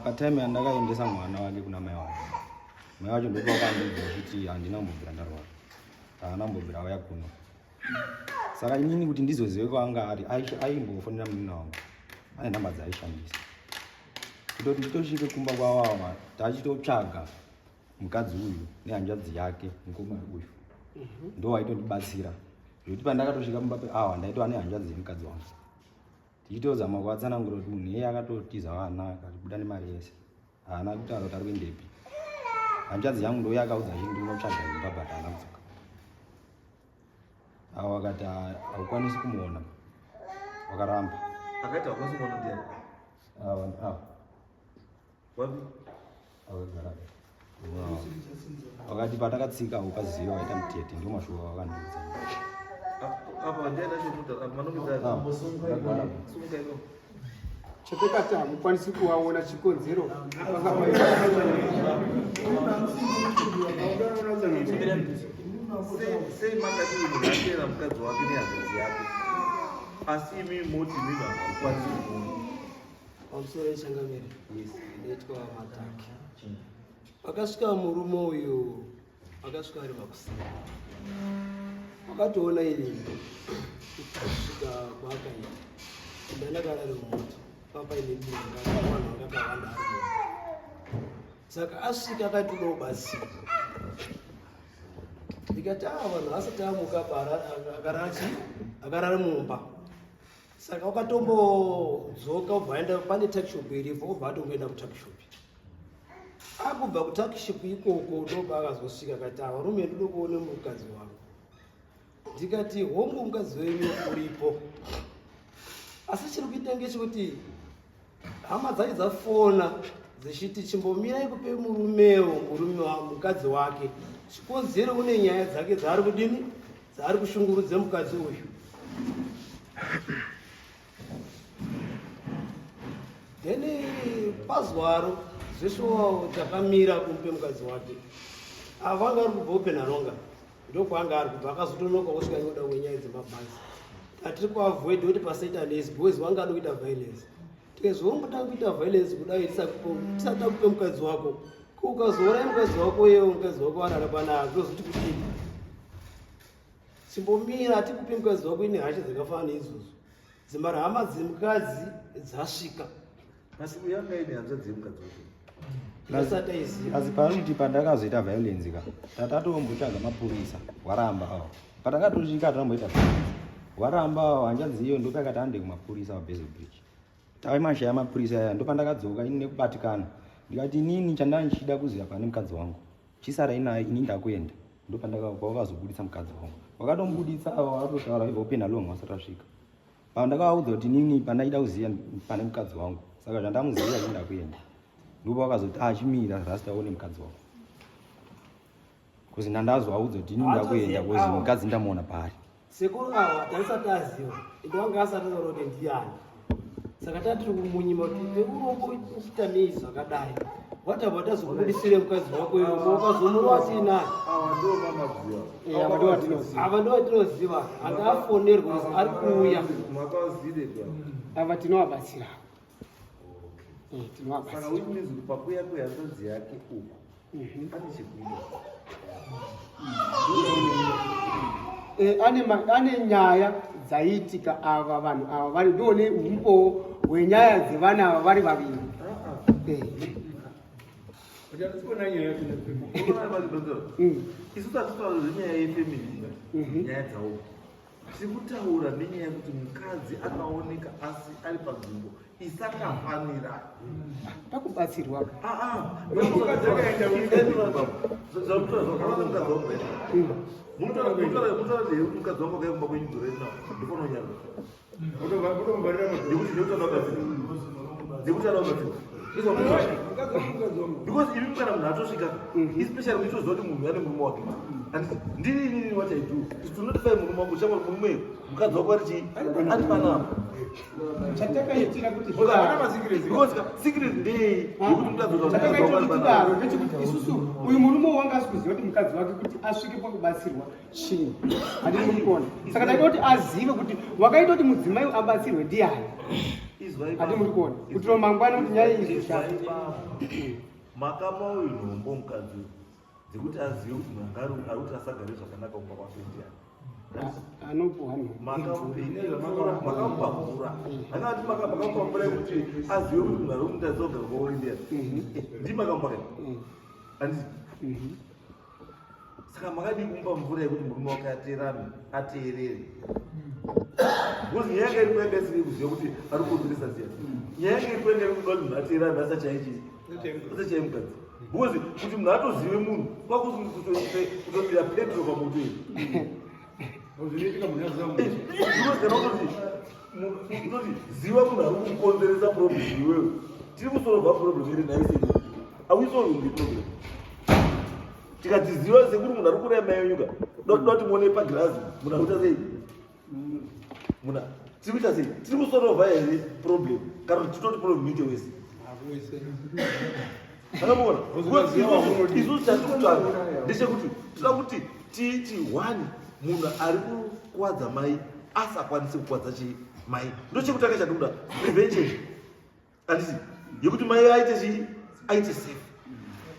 Patime yandakaendesa mwana wake kuna mai wake. Mai wacho ndipo vakandiudza kuti handina kumbobvira ndarwara. Haana kumbobvira auya kuno. Saka inini kuti ndizozive kwaanga ari, aimbofonera munin'ina wangu. Ane nhamba dzaaishandisa. Kutoti nditosvike kumba kwavo tachitotsvaga mukadzi uyu nehanzvadzi yake mukoma uyu. Ndo waitondibatsira. Zvekuti pandakatosvika mumba peawa ndaitova nehanzvadzi yemukadzi wangu. Tichitozama kuvatsanangura kuti munhu iyeye akatotiza vana akabuda nemari yese. Haana kutaura kuti ari kuendepi. Hanzvadzi yangu ndo yakaudza achiti ndinotsvaga imba but haana kudzoka. Awo akati haukwanisi kumuona. Wakaramba. Akati haukwanisi kumuona ndiani? Awa, awa. Wapi? Akagara. Wakati patakatsika ukaziva waita mutete ndio mashoko awakandiudza. Apa ndiani acho mudhara manongedza. Sunga iko. Chatakati hamukwanisi kuvaona chikonzero. Sei makati munhu ateera mukadzi wake nehanzvadzi yake asi imi moti imimi hamukwanisi kumuona? Pamusoro yechangamire, ndaitwa Mataki. Pakasvika murume uyu akasvika ari makuseni, wakatoona ini kusvika kwaakaita ndandakarare mumuti papaine denga vanhu vakakawanda ari saka asvika akaitoda kubatsira ndikati a vanhu asati amuka bara akarara mumba saka wakatombodzoka ubva aenda pane takishop iripo ubva atongoenda kutakishop akubva kutakishop ikoko ndoba akazosvika akati varume ndoda kuona mukadzi wangu ndikati hongu mukadzi wenyu uripo asi chiri kuita ngechekuti hama dzake dzafona dzichiti chimbomirai kupe murumewo murume mukadzi wake chikonzero une nyaya dzake dzaari kudini dzaari kushungurudza mukadzi uyu then pazwaro zveshuwa takamira kumupe mukadzi wake avanga ari kubva upenaronga ndokwaanga ari kubva akazotonoka osvika nekuda kwenyaya dzemabhazi atiri kuavoid kuti pasaita nesi because wanga ada kuita violence tikezvongotanga kuita violence kudai tisati takupe mukadzi wako ko ukazouraya mukadzi wako yewo mukadzi wako arara panapa tozoti kudini chimbomira atikupe mukadzi wako ine hasha dzakafanana neizvozvo dzimara hama dzemukadzi dzasvika Asi uyu anga aine hanzvadzi yemukadzi wacho. Asati aiziva. Asi paari kuti pandakazoita violence ka tatatombotsvaga mapurisa waramba awo patakatosvika hatinamboita violence waramba awo hanzvadzi iyo ndopakati hande kumapurisa paBasil Bridge taimashaya mapurisa aya ndopandakadzoka ini nekubatikana ndikati inini chandandichida kuziva pane mukadzi wangu chisara inaye ini ndakuenda ndopandakazobuditsa mukadzi wangu wakatomubuditsa awo watotaura ibva upenda long wasati asvika pandakavaudza kuti inini pandaida kuziva pane mukadzi wangu saka zvandamuziva ini ndakuenda ndipo vakazoti achimira rasta one mukadzi wako kuzi ndandazovaudza kuti inini ndakuenda kuzi mukadzi ndamuona paari sekuru ava taisati aziva ende vanga asati ataura kuti ndiyani Saka tatiri kumunyima kuti peurombo kuita nei zvakadai, watabva tazokubudisire mukadzi wako iwe wakazomurova tiinaye. Ava ndo mamaziva. Ava ndo vatinoziva. Ava ndo vatinoziva, anga afonerwa kuzi ari kuuya. Makavazive. Ava tinovabatsira. Saka Tinovabatsira. which means kuti pakuya kwehanzvadzi yake uku pane chekuita. Ane nyaya dzaiitika, ava vanhu ava vari ndone umbowo hwenyaya dzevana ava vari vaviri. Kuti hatikuona nyaya yacho. Isu tatitaura zvenyaya yefamily, nyaya dzavo. Tiri kutaura nenyaya yekuti mukadzi akaoneka asi ari panzvimbo isakafanira. Pakubatsirwa. Mukadzi akaenda. Mukadzi wangu, munotaura kuti mukadzi wangu akaenda kumba kwenyu right now, ndifana kunyarara. Utomubharira. Nekuti anobatsira. Mukadzi wangu, mukadzi wangu. Because imi kana munhu atosvika, especially uchitoziva kuti munhu ane murume wake, and ndini inini, what I do is to notify murume wangu, chama murume, mukadzi wako ari chii, ari panapa. Chatakaitira kuti zvidaro. Because secret ndei yekuti mukadzi Chatakaitira kuti tidaro ndechekuti isusu uyu murume wanga asi kuziva kuti mukadzi wake kuti asvike pakubatsirwa chii, handiri muri kuona? Saka taida kuti azive kuti wakaita kuti mudzimai abatsirwe ndiani, handiri muri kuona? Kuti mangwana kuti nyaya iyi izoshata. Makama uyu nhombo mukadzi uyu dzekuti azive kuti munhu anga ari kuti asagare zvakanaka kumba kwake ndiani. Anopuwa nhombo. Makamupa mvura, akati makamupa mvura yekuti azive kuti munhu ari kumutadzisa kugara kwauri ndiani. Ndii makamupa kai, handiti? Saka makadii kumupa mvura yekuti murume wake ateerame, ateerere? Because nyaya yanga iri kuenda isiri kuziva kuti ari kukonzeresa ziya. Nyaya yanga iri kuenda iri kuda kuti munhu ateerame, asachaichi, asachai mukadzi. Because kuti munhu atozive munhu kwakutobira petro pamoto iyi. Zvinoitika munhu aziva munhu. Because kana kutoti kutoti ziva munhu ari kukonzeresa problem iwewe, tiri kusolva problem iri naise. Are we solving the problem? Tikati ziva sekuri munhu ari kuraya mai wenyuka, doda kuti muone pagirazi munhu akuita sei, munhu tiri kuita sei? Tiri kusolva here problem, kana kuti titoti problem ite wese? Akamuona? Isusu chatiri kutsvaga ndechekuti toda kuti titi one, munhu ari kukwadza mai asakwanisi kukwadza chii mai. Ndochekutanga chatikuda, prevention, handiti? Yekuti mai aite chii, aite safe.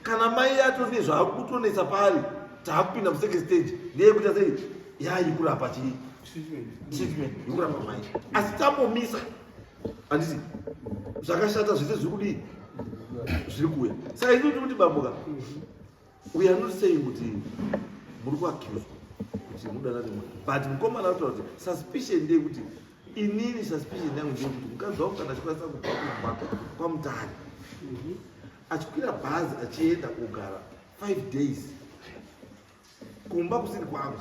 Kana mai atone zvaakutonetsa paari, taakupinda musecond stage, ndeyekuita sei? Yaayikurapa chii, treatment yekurapa mai. Asi tambomisa, handiti, zvakashata zvese zviri kudii, zviri kuuya. Saka inoti kuti bamboka, we are not saying kuti muri kuaccuswa kuti mudana nemwana, but mukomana arikutaura kuti suspicion ndeyekuti, inini suspicion yangu ndeyekuti mukadzi wangu kana achikwanisa kubva kumba kwaMutare achikwira bhazi achienda kugara 5 days kumba kusiri kwangu,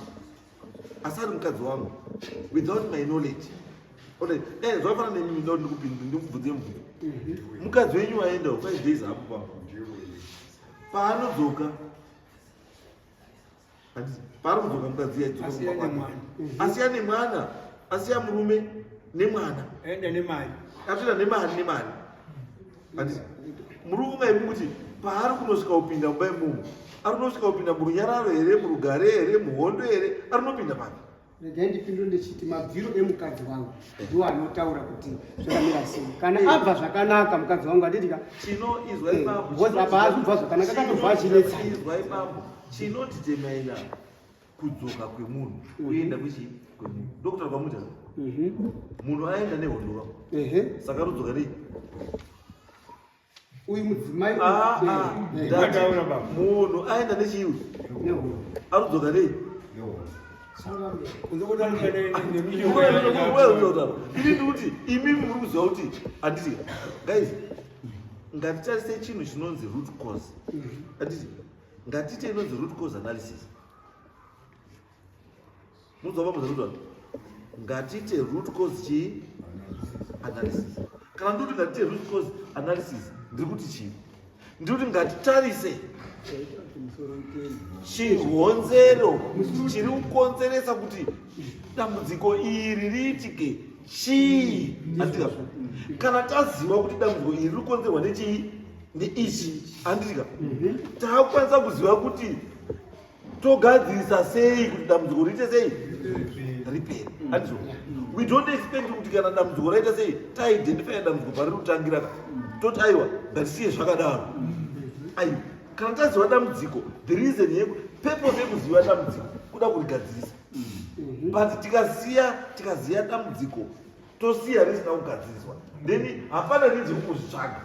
asi ari mukadzi wangu, without my knowledge. Zvakafanana nemi, ndikubvunze mubvunzo. Mukadzi wenyu waenda 5 days hapo pamba, paanodzoka, handiti, paari kudzoka mukadzi yadzoka Asiya kumba kwake, nemwana. asiya nemwana, asiya murume nemwana. Aenda nemari. Atoenda nemari, nemari, handiti? Muri kufunga imi kuti paari kunosvika kupinda mumba imomo, ari kunosvika kupinda murunyararo here, murugare here, muhondo here? Ari kunopinda papi? Regai ndipindure ndichiti mabviro emukadzi wangu ndiwo anotaura kuti zvakamira sei. Kana abva zvakanaka mukadzi wangu, handitika? Chino izwai bambo. Because apa haasi kubva zvakanaka, akatobva achinetsana. Izwai bambo, chinodetermina kudzoka kwemunhu, kuenda kwechi kwemunhu, ndokutaura kwamuita. Munhu aenda nehondo, saka arikudzoka nei? Uyu mudzimai Ah, ah, ndati munhu aenda nechiwi, nehondo. Arikudzoka nei? Kunze kuti anoenda nemishonga. Ini ndikuti imimi muri kuziva kuti, handiti guys, ngatitarise chinhu chinonzi root cause, handiti? Ngatite inonzi root cause analysis. Munzwa pamwe zvakuti ngatite root cause chii, analysis. Kana ndikuti ngatite root cause analysis, ndiri kuti chii? Ndiri kuti ngatitarise chihonzero chiri kukonzeresa kuti dambudziko iri riitike. Chii? Handitika? Kana taziva kuti dambudziko iri riri kukonzerwa nechii, neichi, handitika? Taakukwanisa kuziva kuti togadzirisa sei kuti dambudziko riite sei, ripere, handizvo? We don't expect kuti kana dambudziko raita sei, taidentifya dambudziko pariri kutangira ka, toti aiwa, ngatisiye zvakadaro. Aiwa, kana taziva dambudziko, the reason yeku purpose yekuziva dambudziko kuda kurigadzirisa. But tikasiya, tikaziva dambudziko, tosiya risina kugadziriswa, then hapana need yekungozvitsvaga.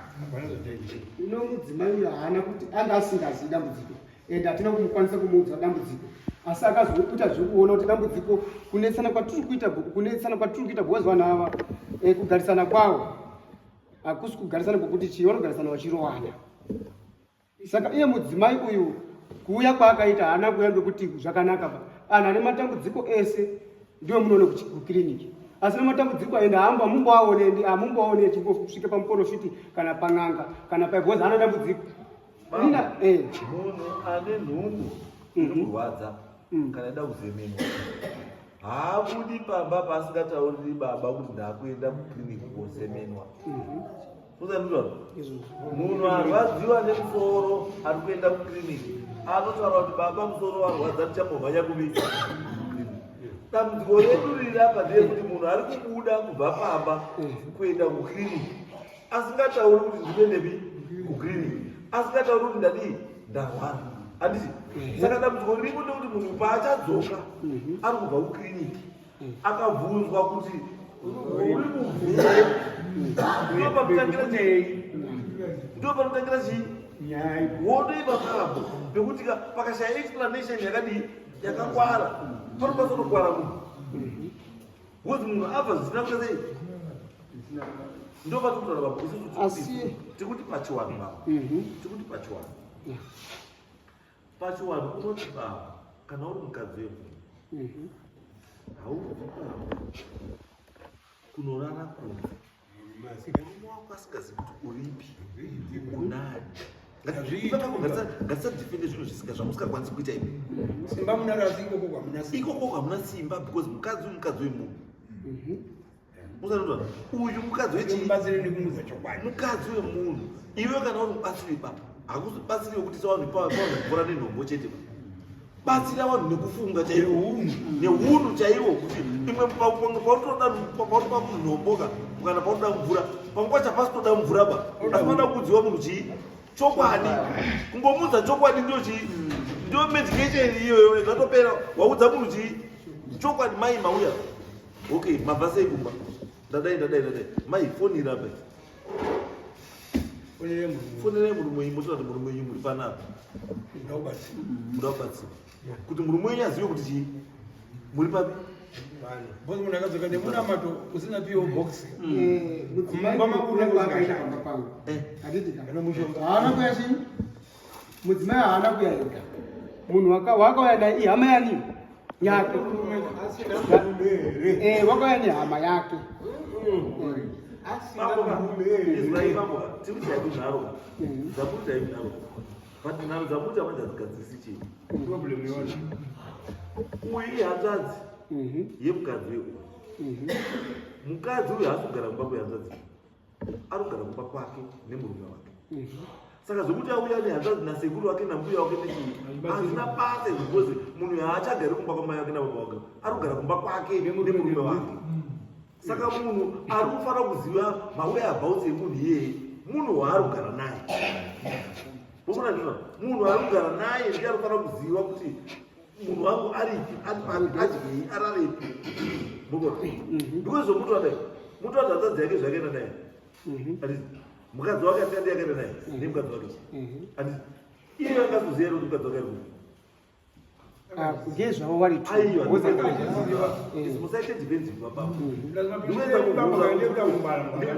Ino mudzimai uyo haana kuti anga asingazivi dambudziko, and hatina kumukwanisa kumuudza dambudziko, asi akazoita zvekuona kuti dambudziko kunetsana kwatiri kuita, kunetsana kwatiri kuita, because vanhu ava kugarisana kwavo hakusi kugarisana kwokuti chii, vanogarisana vachirowana. Saka iye mudzimai uyu kuuya kwaakaita, haana kuuya ngekuti zvakanaka pa anhu ane matambudziko ese ndiwo munoona kukiriniki asina matambudziko aenda hambo hamumboaone, hamumboaone achingosvika pamuporofiti kana pan'anga kana pa, because haana dambudziko. Nina, Munhu ane nhumbu iri kurwadza kana ida kuzemenwa haabudi pamba paasingatauriri baba kuti ndakuenda kukliniki kozemenwa. Uzandizvazvo, munhu arwadziwa nemusoro ari kuenda kukliniki anotaura kuti, "Baba, musoro warwadza, ndichambomhanya kuvi." Dambudziko redu riri apa ndeyekuti munhu ari kubuda kubva pamba kuenda kukliniki asingatauri kuti ndikuendepi kukliniki, asingatauri kuti ndadii, ndarwara, handiti? Saka dambudziko riripo ndekuti munhu paachadzoka ari kubva kukliniki, akabvunzwa kuti uri kubvei, ndopanotangira chii? Ndopanotangira chii? Hondo ipapapo, pekuti pakashaya explanation yakadii, yakangwara, panokwanisa kutokwara munhu, because munhu abva zvisina kuita sei. Ndopatokutaura baba isusu. Tikuti pachiwanhu, baba, tikuti pachiwanhu. Pachiwanhu unoti, baba, kana uri mukadzi wemunhu, haubvi pamba kunorara kunze murume wako asingazivi kuti uripi, unani. Ngatisadefende zvinhu zvisinga zvamusingakwanisi kuita imi. Simba munaro, asi ikoko kwamuna simba. Ikoko hamuna simba, because mukadzi uyu mukadzi wemunhu. Musanotona uyu mukadzi wechii? Mubatsire nekumudza chokwadi. Mukadzi wemunhu. Iwe kana uri mubatsiri baba, hakusi batsiri wekuti savanhu pavanhu mvura nenhombo chete ba. Batsira vanhu nekufunga chaiwo, neunhu chaiwo, kuti imwe paunotoda, paunopa munhu nhombo ka, kana paunoda mvura, pamwe pacho hapasi toda mvura ba, asi panoda kuudziwa munhu chii? Chokwadi. Kungomudza chokwadi ndio chii? Ndio medication iyoyo. Zvatopera, waudza munhu chii? Chokwadi. Mai, mauya, okay, mabva sei kumba? Ndadai, ndadai, ndadai. Mai, foni iri apa. Fonere munhu. Fonerai murume wenyu, motaura kuti murume wenyu muri panapa, Ndaubatsira. Muda kubatsira kuti murume wenyu azive kuti chii, muri papi. Because munhu akadzoka nemunamato usina P.O box. Mudzimai Mumba makuru uya kwaakaita pamba pangu, handiti ka? Haana kuya chii, mudzimai haana kuya ega. Munhu wakauya naye ihama yani yake. Wakauya nehama yake. Izwai bambo, tiri kuti haidi nharo dzamuti, haidi nharo, but nharo dzamuti amanje hadzigadzirisi chii. Problem yona. Uyu ihanzvadzi yemukadzi uyu. Mukadzi uyu haasi kugara kumba kwehanzvadzi, ari kugara kumba kwake nemurume wake. Saka zvekuti auya nehanzvadzi nasekuru wake nambuya wake nechii hazvina basa, because munhu haachagari kumba kwamai wake nababa wake, ari kugara kumba kwake nemurume wake. Saka munhu ari kufanira kuziva mawhereabouts emunhu iyeye munhu waari kugara naye. Mukuona ndizvo, munhu ari kugara naye ndiye ari kufanira kuziva kuti munhu wangu aripi, ari papi, adyei, ararepi. Mukuona, because zvomutu adai mutu ati hanzvadzi yake zvakaenda naye, handiti? Mukadzi wake asingandi yakaenda naye nemukadzi wake, handiti? Iye angazoziva here kuti mukadzi wake ari kupi? Ngezvavo vari two. Aiwa, Because musaite defensive, baba.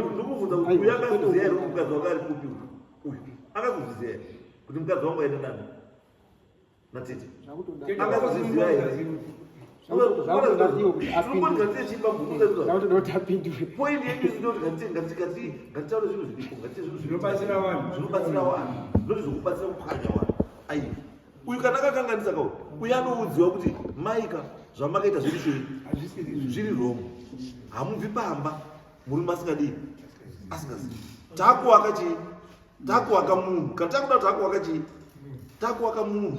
Ndikubvunza kuti uyu akazoziva here kuti mukadzi wake ari kupi? Uyu akazozviziva here kuti mukadzi wangu aenda nani, natete? Akazozviziva here? Zvakutoda iwo kuti apindure. Zvakutoda kuti apindure. Point yedu inoti ngatitaure zvinhu zviripo, ngatiite zvinhu zvinobatsira vanhu. Zvinobatsira vanhu, noti zvokubatsira kupwanya vanhu. Aiwa, uyu kana akakanganisa kau, uyu anoudziwa kuti maika. Zvamakaita zviri sei? Zviri wrong. Hamubvi pamba murume asingadii? Asingazivi. Takuwaka chii? Takuwaka munhu. Kana takuda kuti takuwaka chii? Takuwaka munhu.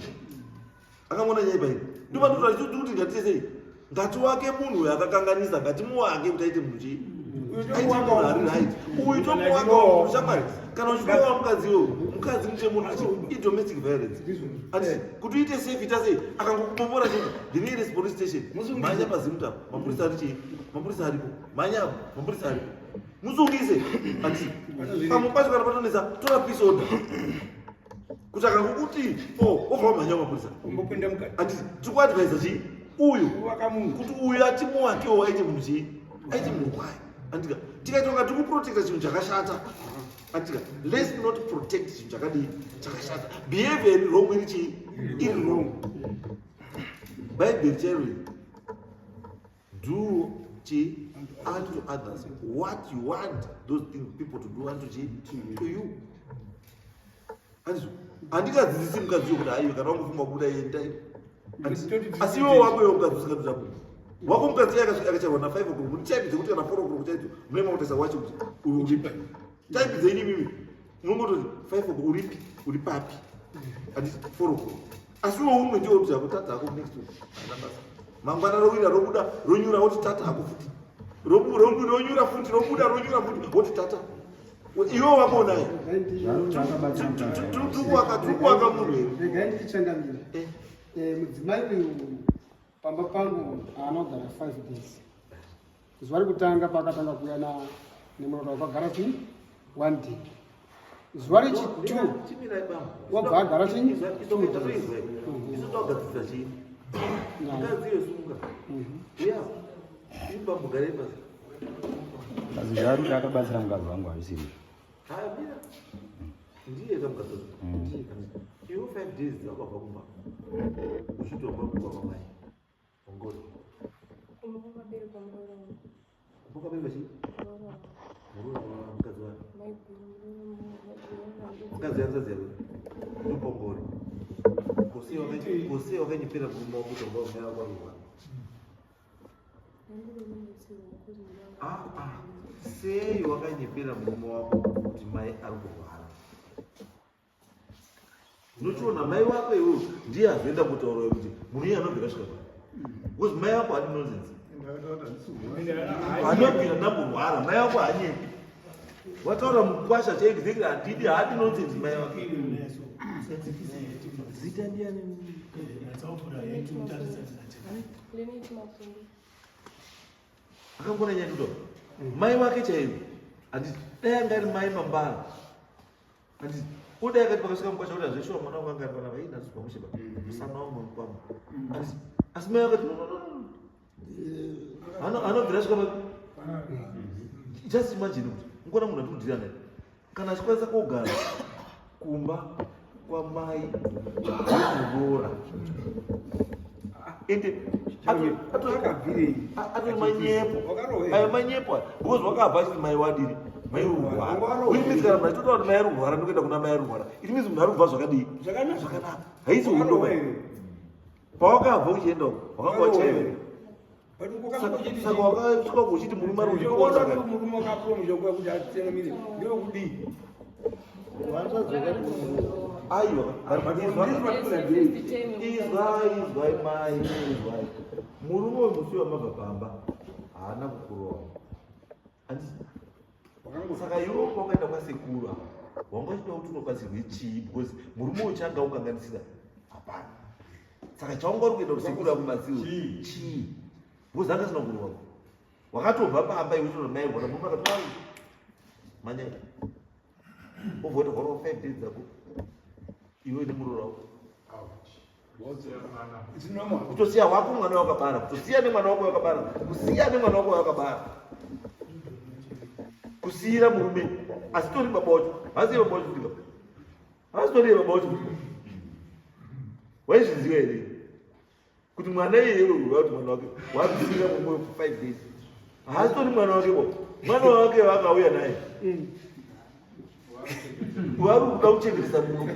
Akamona nyaya ipaii. Ndopatotaura kuti ngatiite sei? Ngatiwake munhu uyo akakanganisa, ngatimuwake kuti aite munhu chii? Aite munhu ari right. Uyu tomuwaka shamwari. Kana uchitowa mukadzi iwewe, mukadzi mutemo unoti i domestic violence. Ati kuti uite safe ita sei? Akangokupopora chete, the nearest police station. Mhanya paZimta, mapurisa ari chii? Mapurisa aripo. Mhanya apo, mapurisa aripo. Musungise. Ati pamwe pacho kana patonetsa, tora peace order. Kuti akangokuti oh, obva wamhanya mapurisa. Umbopinda mukati. Ati tiri kuadvisa chii? Uyu Kuvaka munhu. kuti uyu atimuwakewo aite munhu chii? Aite munhu kwaye. Andika tikaita kunga tiri kuprotecta chinhu chakashata. Andika let's not protect chinhu chakadii? Chakashata. Behavior iri wrong iri chii? Iri wrong. Bhaibheri chairo iri. Do chii? Unto others what you want those things people to do unto chii? To you. Handizvo? Handingadzidzisi mukadzi uyo kuti haiwe kana wangofunga kubuda endai. Asi iwe wako iwe mukadzi usingatoda kubuda. Wako mukadzi iye akasvika akacharwa na 5 o'clock. Mune type dzekuti kana 4 o'clock chaidzo mune makutarisa wacho kuti uyu uripi. Type dzenyu imimi munongototi 5 o'clock uripi uri papi. Handiti 4 o'clock. Asi iwe umwe ndiwe kuti hako tata hako next week. Handina basa. Mangwana rowira robuda ronyura woti tata hako futi. Ronyura futi robuda ronyura futi woti tata. Iwe wako unaye. Tiri kuwaka munhu here? Regai ndichangamira. Mudzimai uyu pamba pangu haana kugara 5 days. Zuva rekutanga paakatanga kuuya nemuroora wakagara chii? One day. Zuva rechi2 wabva agara chii? 2 days. Isu togadzirisa chii? Mukadzi iwe sunga. Uya. Imba mugare pasi. Asi zvaari kuti akabatsira mukadzi wangu hazvisiri izvo. Haya mira. Ndiye kamukadzi. Iwe 5 days wakabva kumba. Uchitobva kumba kwamai. Ongoro. Kumba kwakaberekwa muroora wangu. Kumba kwaberekwa chii? Muroora wangu. Muroora wa mukadzi wako. Maiguru, muroora maiguru. Mukadzi hanzvadzi yako. Ndopongori. Kose wakanyepera murume wako kuti wanga mai wako arurwara. Ah, ah. Sei wakanyepera murume wako kuti mai ari kurwara? Unochiona mai wako iwewe ndiye azoenda kutaura kuti munhu iye anobvira svika pa. Because mai wako haadi nonsense. Anobvira ndamborwara, mai wako hanyepi. Wataura mukwasha chaexactly handidi haadi nonsense mai wako. Zita ndiani? Leneti Mafungu. Akangona nyaya ndito. Mai wake chaivo. Handiti dai anga ari mai mambara. Handiti udai akati pakasvika mukwasha kuti hazveshuwa mwana wangu anga ari panapa ii ndazozwa mushe ba. Musana wangu mukwama. Handiti asi mai vakati no no no no. Anobvira svika pa just imagine kuti mukona munhu atikudhira naye kana achikwanisa kogara kumba kwamai wekuroora ende Akabvirei? atori manyepo. Wakarohwa. Ayo manyepo aya because wakabva achiti mai wadiri mai rurwara. Wakarohwa. Which means kana munhu achitotaura kuti mai ari kurwara ndokuenda kuna mai ari kurwara, it means munhu ari kubva zvakadii? Zvakanaka. Zvakanaka. Haisi hondo. Wakarohwa here? Pawakabva uchienda uko wakanga wachaiwa. But ukakanga uchiti Saka wakasvika uko uchiti murume ari Ukaona kuchikoro. kuti murume wakapromisha kuti atitengamire ndewekudii? Aiwa, izwai, izwai mai, izwai. Murume wemusi wamabva pamba haana kukurova. Handiti? Saka iwe wakaenda kwasekuru apa wanga uchida kuti unobatsirwe chii? Because murume uyu changa ukanganisira hapana. Saka chaunga uri kuenda kusekuru akubatsirwe chii? Because anga asina kurova. Wakatobva pamba iwe uchitoona mai rwara, murume akati "Wai, manyai." Obva wati hwara 5 days dzako iwe nemuroora wako. It's normal. Kutosiya wako mwana wakabara, kutosiya nemwana wako wakabara, kusiya nemwana wako wakabara, kusiyira murume asitori baba wacho, hasiye baba wacho futika, hasitori baba wacho futika. Waizviziva here kuti mwana iyeye kuti mwana wake wakusiyira murume for 5 days haasitori mwana wake bo? Mwana wake wakauya naye vari kuda kuchengetesa munhu.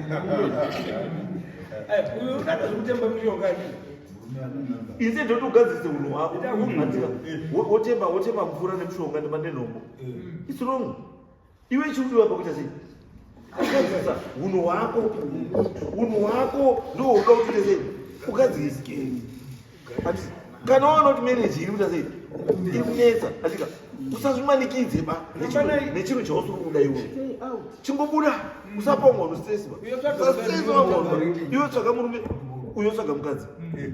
Uyu unoda zvekutemba mishonga. Instead yekuti ugadzirise unhu hwako, handika, wotema wotema mvura nemushonga nenhombo. It's wrong. Iwe chiudiwa pakuita sei? Kugadzirisa unhu hwako. Unhu hwako ndihwo unoda kuti uite sei? Ugadzirise. Handiti, kana waona kuti marriage iri kuita sei? Iri kunetsa. Handika, usazvimanikidze ba nechinhu chausiri kuda iwe. Chingobuda, usapa umwe vanhu stress ba. Usastress vamwe vanhu. Iwe tsvaga murume, uyo tsvaga mukadzi.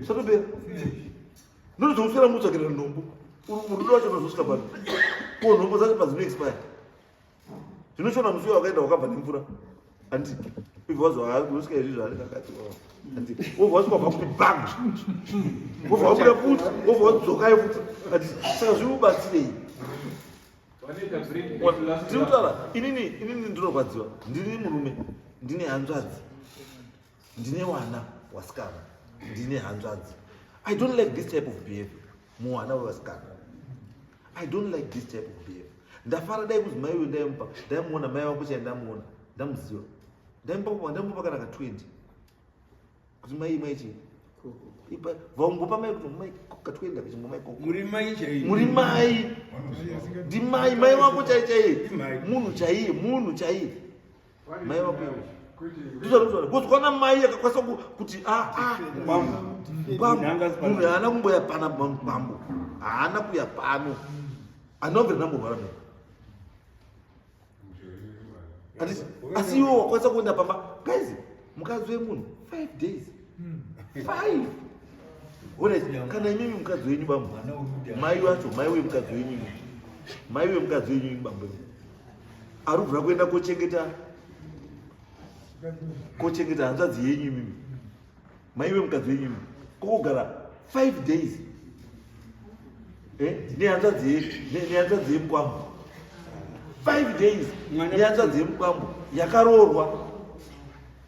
Usatopera. Ndinozokuswera mutsvakira nhombo. Murudo wacho unozosvika pano. Ko nhombo dzacho padzino expire. Zvinoshona musi uyo wakaenda wakabva nemvura. Handiti, ibva wazwa unosvika izvi zvaanenge akati. Handiti, wobva wasvika wabva kuti bang. Wobva wabuda futi, wobva wadzokayo futi. Handiti, saka zviri kubatsirei? Tiri kutaura, inini inini ndinorwadziwa. Ndini murume, ndine hanzvadzi. Ndine wana wasikana, ndine hanzvadzi. I don't like this type of behavior. Muwana wevasikana. I don't like this type of behavior. Ndafara dai kuzi mai uyu ndaimupa, ndaimuona mai vangu chai ndamuona, ndamuziva. Ndaimupa ndaimupa kana ka 20. Kuti mai mai chii? Ipa vaungopa mai kuti mai ka 20 akachimbo mai koko. Muri mai chaiye. Muri mai. Ndimai mai wako chai chaiye. Munhu chaiye, munhu chaiye. Mai wako iwe. Ndizvo because kwana mai akakwanisa kuti a a kwambo. Kwambo. Munhu haana kumboya pana kwambo. Haana kuya pano. Anobvira ndamborwara mai. Handiti asi iwe wakwanisa kuenda pamba. Guys, mukadzi wemunhu 5 days. 5. Alright, kana imimi mukadzi wenyu bambo. Mai wacho, mai wemukadzi wenyu. Mai wemukadzi wenyu bambo. Arubvira kuenda kochengeta kochengeta hanzvadzi yenyu imimi. Mai wemukadzi wenyu imimi. Kokogara 5 days. Eh, nehanzvadzi nehanzvadzi yemukwambo. 5 days nehanzvadzi yemukwambo yakaroorwa.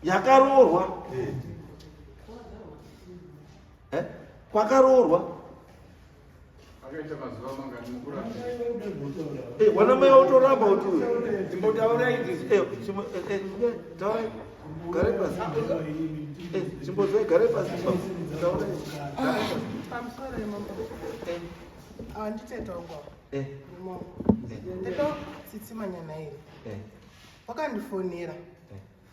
Yakaroorwa. Eh? Kwakaroorwa. Akaita mazuva mangani mukuramba? Eh, wana mai autoramba kuti uyu. Chimbotaura idzi. Eh, chimbo eh, eh, taurai. Gare pasi. Eh, chimbodzai gare pasi. Taurai. Pamusoro yemambo. Eh, Awa nditete wangu awa. eh, Mama. Tete tsitsi manyana iri. eh. Wakandifonera.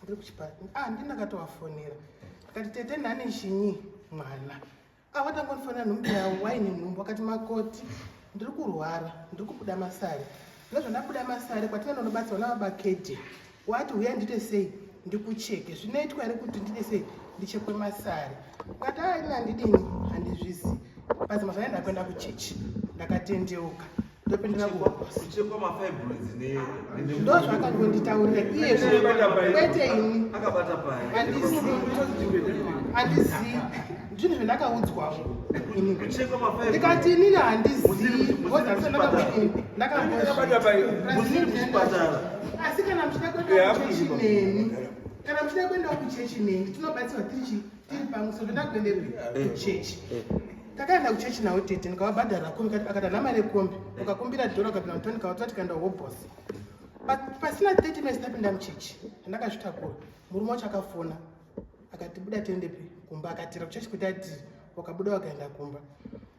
Ndiri kuchipatara. Ah, ndini ndakatovafonera. Akati tete ndane chinyi mwana. Ah, watangondifonera nhumbu yawo waine nhumbu wakati makoti ndiri kurwara ndiri kubuda masare ndozvandabuda masare kwatinoenda unobatsirwa navabakete wati huya ndiite sei ndikucheke zvinoitwa here kuti ndiite sei ndichekwe masare ukati a ini handidini handizvizi basi mazuva aya ndakuenda kuchechi ndakatendeuka ndopindira kuhosi Kuchekwa mafibroids ne ndozvakangonditaurira iye kwete ini akabata pai. handizivi handizivi zvinhu zvandakaudzwawo inini Kuchekwa mafibroids. ndikati inini handizivi Musiri kuchipatara. asi kana muchida kuenda kuchechi neni kana muchida kuenda kuchechi neni tinobatsirwa tiri tiri pamwe sezvo ndakuendepi kuchechi takaenda kuchechi nawo tete ndikavabhadharira kombi akati hana mari yekombi ukakumbira dhora ukapinda mutoni kavatora tikaenda hobhos pasina 30 minutes tapinda muchechi ndakazvitakura murume wacho akafona akati buda tiendepi kumba akatira kuchechi kuti ati wakabuda wakaenda kumba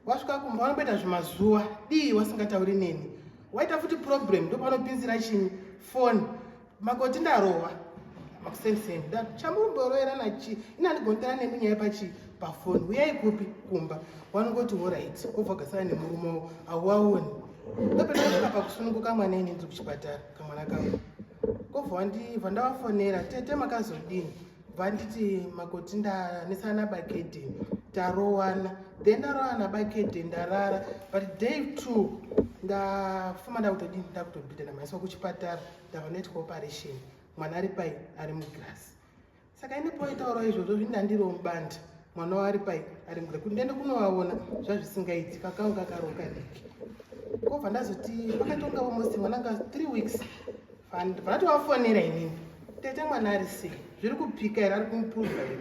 wasvika kumba wanomboita zvimazuva dii wasingatauri neni waita futi problem ndopanopinzira chinyi foni makoti ndarohwa makusendiseni chamumboroerana chii ini handigonitana nemi nyaya pachi pafoni uyai kupi kumba wanongoti orit obva gasana nemurume hauwaoni ndopendasvika pakusununguka mwana ini ndiri kuchipatara kamwana kangu kobva ndibva ndavafonera tete makazodini vanditi makoti ndanesana nabakedeni tarowana then ndarowana nabakedeni ndarara but day two ndafuma ndakutodini ndakutobhidha ndamhaiswa kuchipatara ndabva ndaitwa operation mwana ari pai ari mugirasi saka ini poitaurawo izvozvo zvini ndandiriwo mubandi mwana wari pai ari mugirasi kuti ndiende kunovaona zvazvisingaiti kakangu kakaroka diki kobva ndazoti pakatonga almost mwana anga 3 weeks vandatovafonera inini tete mwana ari sei zviri kupika here ari kuimprova here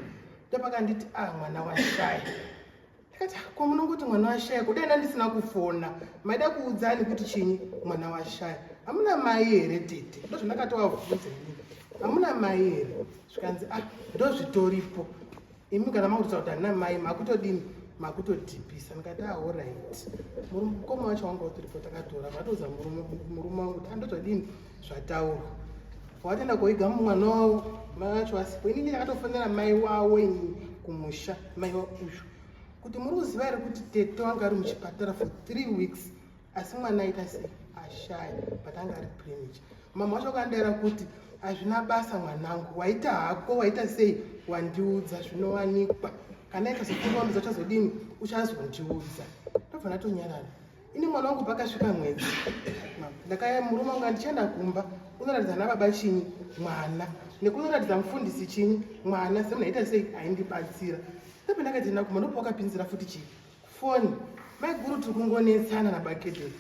ndopakanditi ah mwana washaya ndikati "Ah, ko munongoti mwana washaya kudai ndandisina kufona maida kuudzani kuti chinyi mwana washaya hamuna mai here tete ndozvandakatovabvunza inini hamuna mai here zvikanzi ah ndozvitoripo imi kana makutotaura kuti handina mai makutodini Makutodhipisa. Ndikati ahorit, mukoma wacho wanga utoripo, takatora vatoudza murume wangu kuti andozvadini zvataurwa. Watoenda koiga mwana wavo, mai vacho vasipo. Inini ndakatofonera mai wavo inini kumusha, mai wa uyu, kuti muri kuziva here kuti tete wanga ari muchipatara for 3 weeks, asi mwana aita sei, ashaya, but anga ari premature. Mama wacho akandaira kuti hazvina basa mwanangu, waita hako, waita sei, wandiudza, zvinowanikwa. Kana ikazofunga uchazodini, uchazondiudza. Ndobva ndatonyarara ini. Mwana wangu pakasvika mwedzi, ndakaya murume wangu, andichaenda kumba unoratidza nababa chinyi mwana, nekunoratidza mufundisi chinyi mwana, semunhu aita sei aindibatsira. Ndobva ndakatienda kumba, ndopawakapinzira futi chii, foni, maiguru tiri kungonetsana nabakete tiri.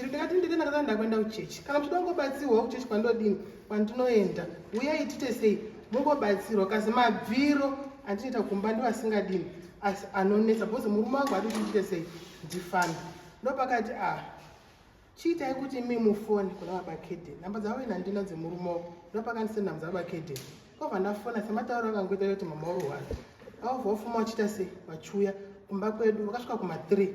Ndikati ndiri ndakati ndakuenda kuchechi, kana muchida kungobatsirwa kuchechi kwandodini, kwandinoenda, uyai tite sei mungobatsirwa. Kasi mabviro andinoita kumba ndivasingadini, asi anonetsa because murume wangu ati kuti ndiite sei, ndifambe. Ndopakati a chiitai kuti imi mufoni kuna baba Keden, namba dzavo ina ndina dzemurume wavo. Ndopakandise namba dzababa Keden, kwabva ndafona sematauro akangoita kuti mama urwara. Avabva vafuma vachiita sei, vachiuya kumba kwedu. Vakasvika kuma3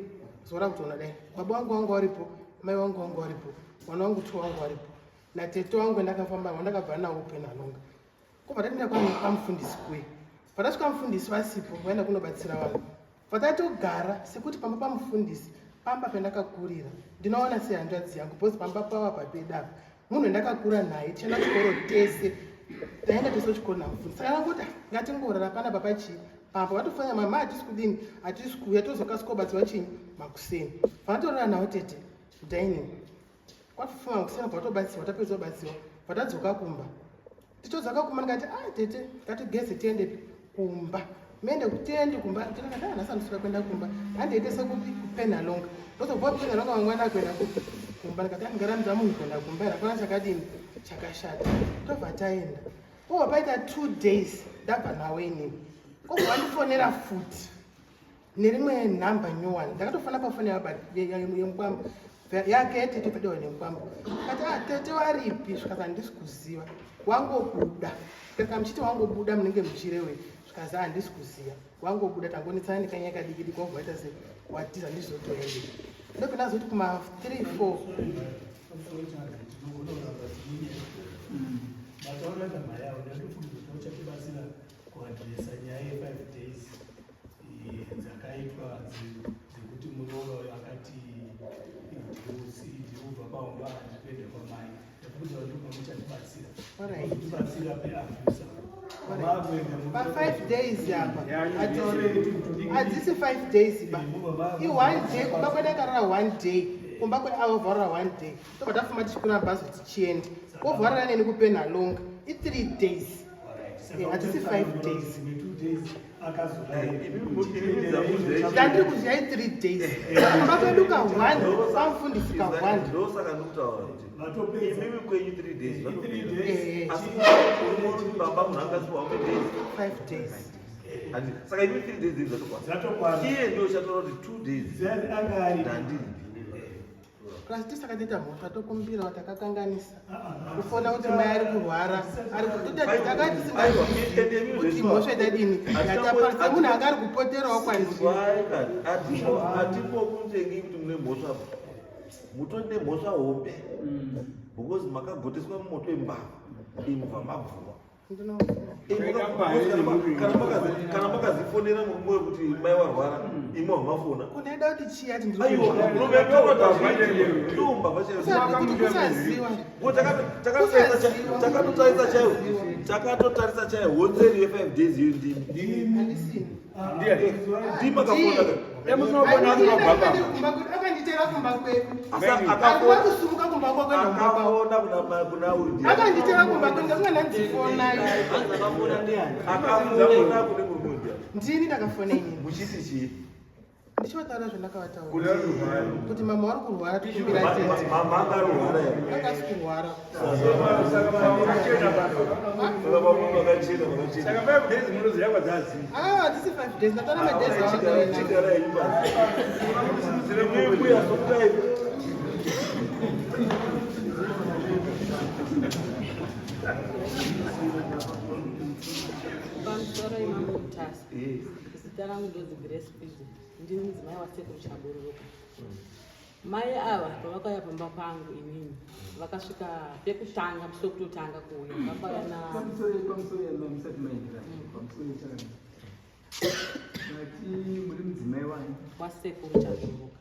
zuva rakutoona dai baba vangu vangu varipo, mai vangu vangu varipo, mwana wangu two wangu varipo, natete wangu ndakafamba wandakabva nawo Penhalonga. Kubva tatoenda kwamufundisi kuye, patasvika mufundisi vasipo, vaenda kunobatsira vanhu. Patatogara sekuti pamba pamufundisi, pamba pendakakurira, ndinoona sehanzvadzi yangu because pamba pava papedu apa, munhu wendakakura naye, tichienda chikoro tese, taenda tese kuchikoro namufundisi. Saka ndangoti ngatingorara panapa pachii pamba. Vatofanira mama, hatisi kudini, hatisi kuuya, tozokasika kubatsirwa chinyi makuseni. Vanotorara nawo tete dining, kwatofuma makuseni vatobatsirwa. Tapedza kubatsirwa, vatadzoka kumba. Tichodzoka kumba, ndikati a tete, ngatigeze tiende kumba. Muende tiende kumba. Ndikati nhasi handisida kuenda kumba, handiite sekupi kuPenhalonga, ndozobva kuPenhalonga mangwana kuenda kupi, kumba. Ndikati andingaramidza munhu kuenda kumba here? Hakuna chakadini chakashata. Tobva taenda. Kobva paita 2 days ndabva nawo inini, kobva vandifonera futi nerimwe nhamba nyowani. Ndakatofona pafoni yemukwamba yake tete pedewa nemukwamba, kati a tete waripi? Zvikati handisi kuziva, wangobuda. Saka muchiti wangobuda munenge muchirewe? Zvikazi handisi kuziva, wangobuda, tangonetsana nekanyaya kadiki diki, wabva waita se watiza, ndizotoende. Ndobva ndazoti kuma 3 4. Mataura nyama yavo, ndatofunga kuti uchatibatsira kuaddressa nyaya ye5 days dzakaitwa dzekuti muroora uyo akati ndiri kubva paumba, handiri kuenda kwamai. Ndakuudza kuti ndobva muchatibatsira tibatsira peabuse. Pa5 days apa hadzisi 5 days ba, i1 day. Kumba kwedu akarara one day, kumba kwedu avovharara one day, tobva tafuma tichikwira bhazi tichienda, wovharara neni kuPenhalonga, i3 days. Hatisi 5 days. Ndandiri kuziva i3 days kumba kwedu ka1, kwamufundisi ka1. Ndosaka ndikutaura kuti imimi kwenyu 3 days zvatopera, asi uri baba munhu angasiwa how many days? 5 days. Saka imi 3 days zvatokwana, iye ndio chataura kuti 2 days ndandiripi. Kasi tisakatoita mhosva, tokumbira takakanganisa kufona kuti mai ari kurwara, takati kuti mhosva itadini yatapara semunhu anga ari kupoterawo kwandiri. Hatimbokutengi kuti mune mhosva, mutori nemhosva hombe because makagoteswa mumoto wembavha, imubva mabvuma. Kana makazifonera murume wekuti mai warwara, imwe hamafona. Kunoida kuti chii ati? Ndombavha. Kusaziva. Takatotarisa chaiwo, takatotarisa chaiwo honzeri ye5 days iyo ndimi. Handisini. Ndimakafona. Akanditera kumba kwedu, handina kusumuka kumba kwakwenda kumba kwavo. Akaona kuna uyu. Akanditera kumba kwedu, ndakunga ndandifonai. Akaona kune murume uyu. Ndini ndakafona inini. Muchiti chii? Ndichivataura zvandakavataura kuti mama vari kurwara, tikumbira tete. Mama angarwara here? Akasi kurwara. Saka mama vakachena, vakachena. Saka 5 days munoziva kwadzazi? Ah, hatisi 5 days, ndataura madays awakaenda. Chigara henyu pasi. Mbuya sokutai. Pamusoro, imamutasa. Zita rangu ndonzi Grace Pidze, ndini mudzimai waSekuru Chabururuka. Mai ava pavakauya pamba pangu inini vakasvika pekutanga musi wekutotanga kuuya vakauya na Pamusoro pamusoro yamai musati maendera. Pamusoro chakadai. Mati muri mudzimai wani? waSekuru Chabururuka.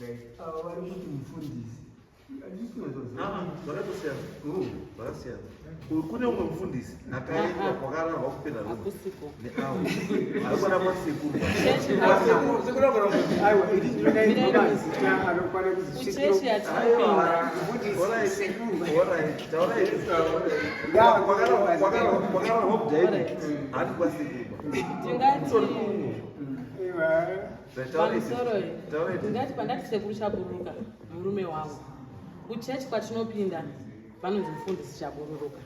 Right. Ava vari kuti mufundisi. Handisi kunyatsoziva. Ah, zvakatosiyana. Zvakasiyana. Uyu kune umwe mufundisi akaenda kwakararwa kupera road Hakusiko. neawo. Arikwana kwasekuru. Aiwa, ini ndinodaidzwa mazita anokwana Kuchechi yatinopinda. Mufundisi sekuru. Alright, taurai. Ya, Kwakararwa kudirect. Handi kwasekuru. Tingati Aiwa. pamusoro ndingati pandati Sekuru Chabururuka murume wangu. Kuchechi kwatinopinda vanonzi mufundisi Chabururuka.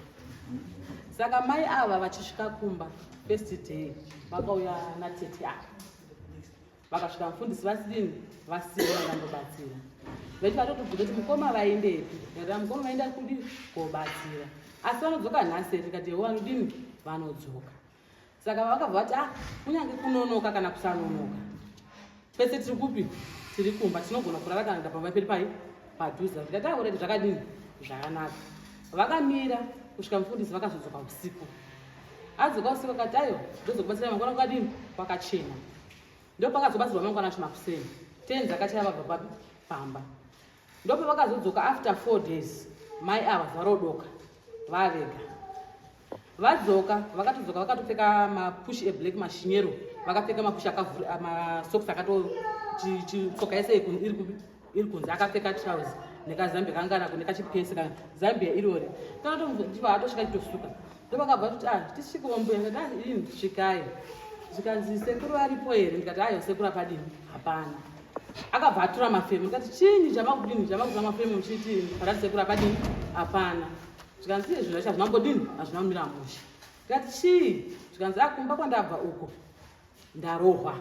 Saka mai ava vachisvika kumba first day vakauya natete ava. Vakasvika mufundisi vasidini vasiya vangandobatsira. Vechi vatotobvunza kuti mukoma vaendepi? Ndikati mukoma vaenda kudi kobatsira. Asi vanodzoka nhasi here? Ndikati ewo vanodini vanodzoka. Saka vakabva vati ah kunyange kunonoka kana kusanonoka. Pese tiri kupi? Tiri kumba tinogona kurara kana kuenda pamba pedu pai padhuze. Ndikati ah already zvakadini? Zvakanaka. Vakamira kusvika mufundisi vakazodzoka usiku. Adzoka usiku akati aiwa ndozokubatsira mangwana kwakadini? Kwakachena. Ndopakazobatsirwa mangwana acho makuseni. Tenzi akachaya vabva papi? Pamba. Ndopavakazodzoka after 4 days mai ava zuva rodoka vavega. Vadzoka vakatodzoka vakatopfeka mapushi eblack mashinyero vakapfeka mapushi akavhura masocks akato tsoka yese iri kupi iri kunze akapfeka trouse nekazambia kanga nako nekachipesi kana zambia irori tanatomva atosvika chitosuka ndovakabva kuti ah tisvikewo mbuya ndikati ah ini svikai zvikanzi sekuru aripo here ndikati ayo sekuru apadini hapana akabva atura mafemo ndikati chinyi chamakudini chamakutura mafemo muchiti parati sekuru apadini hapana zvikanzi zvinhu zvacho hazvina kumbodini hazvina kumira mushe ndikati chii zvikanzi akumba kwandabva uko ndarohwa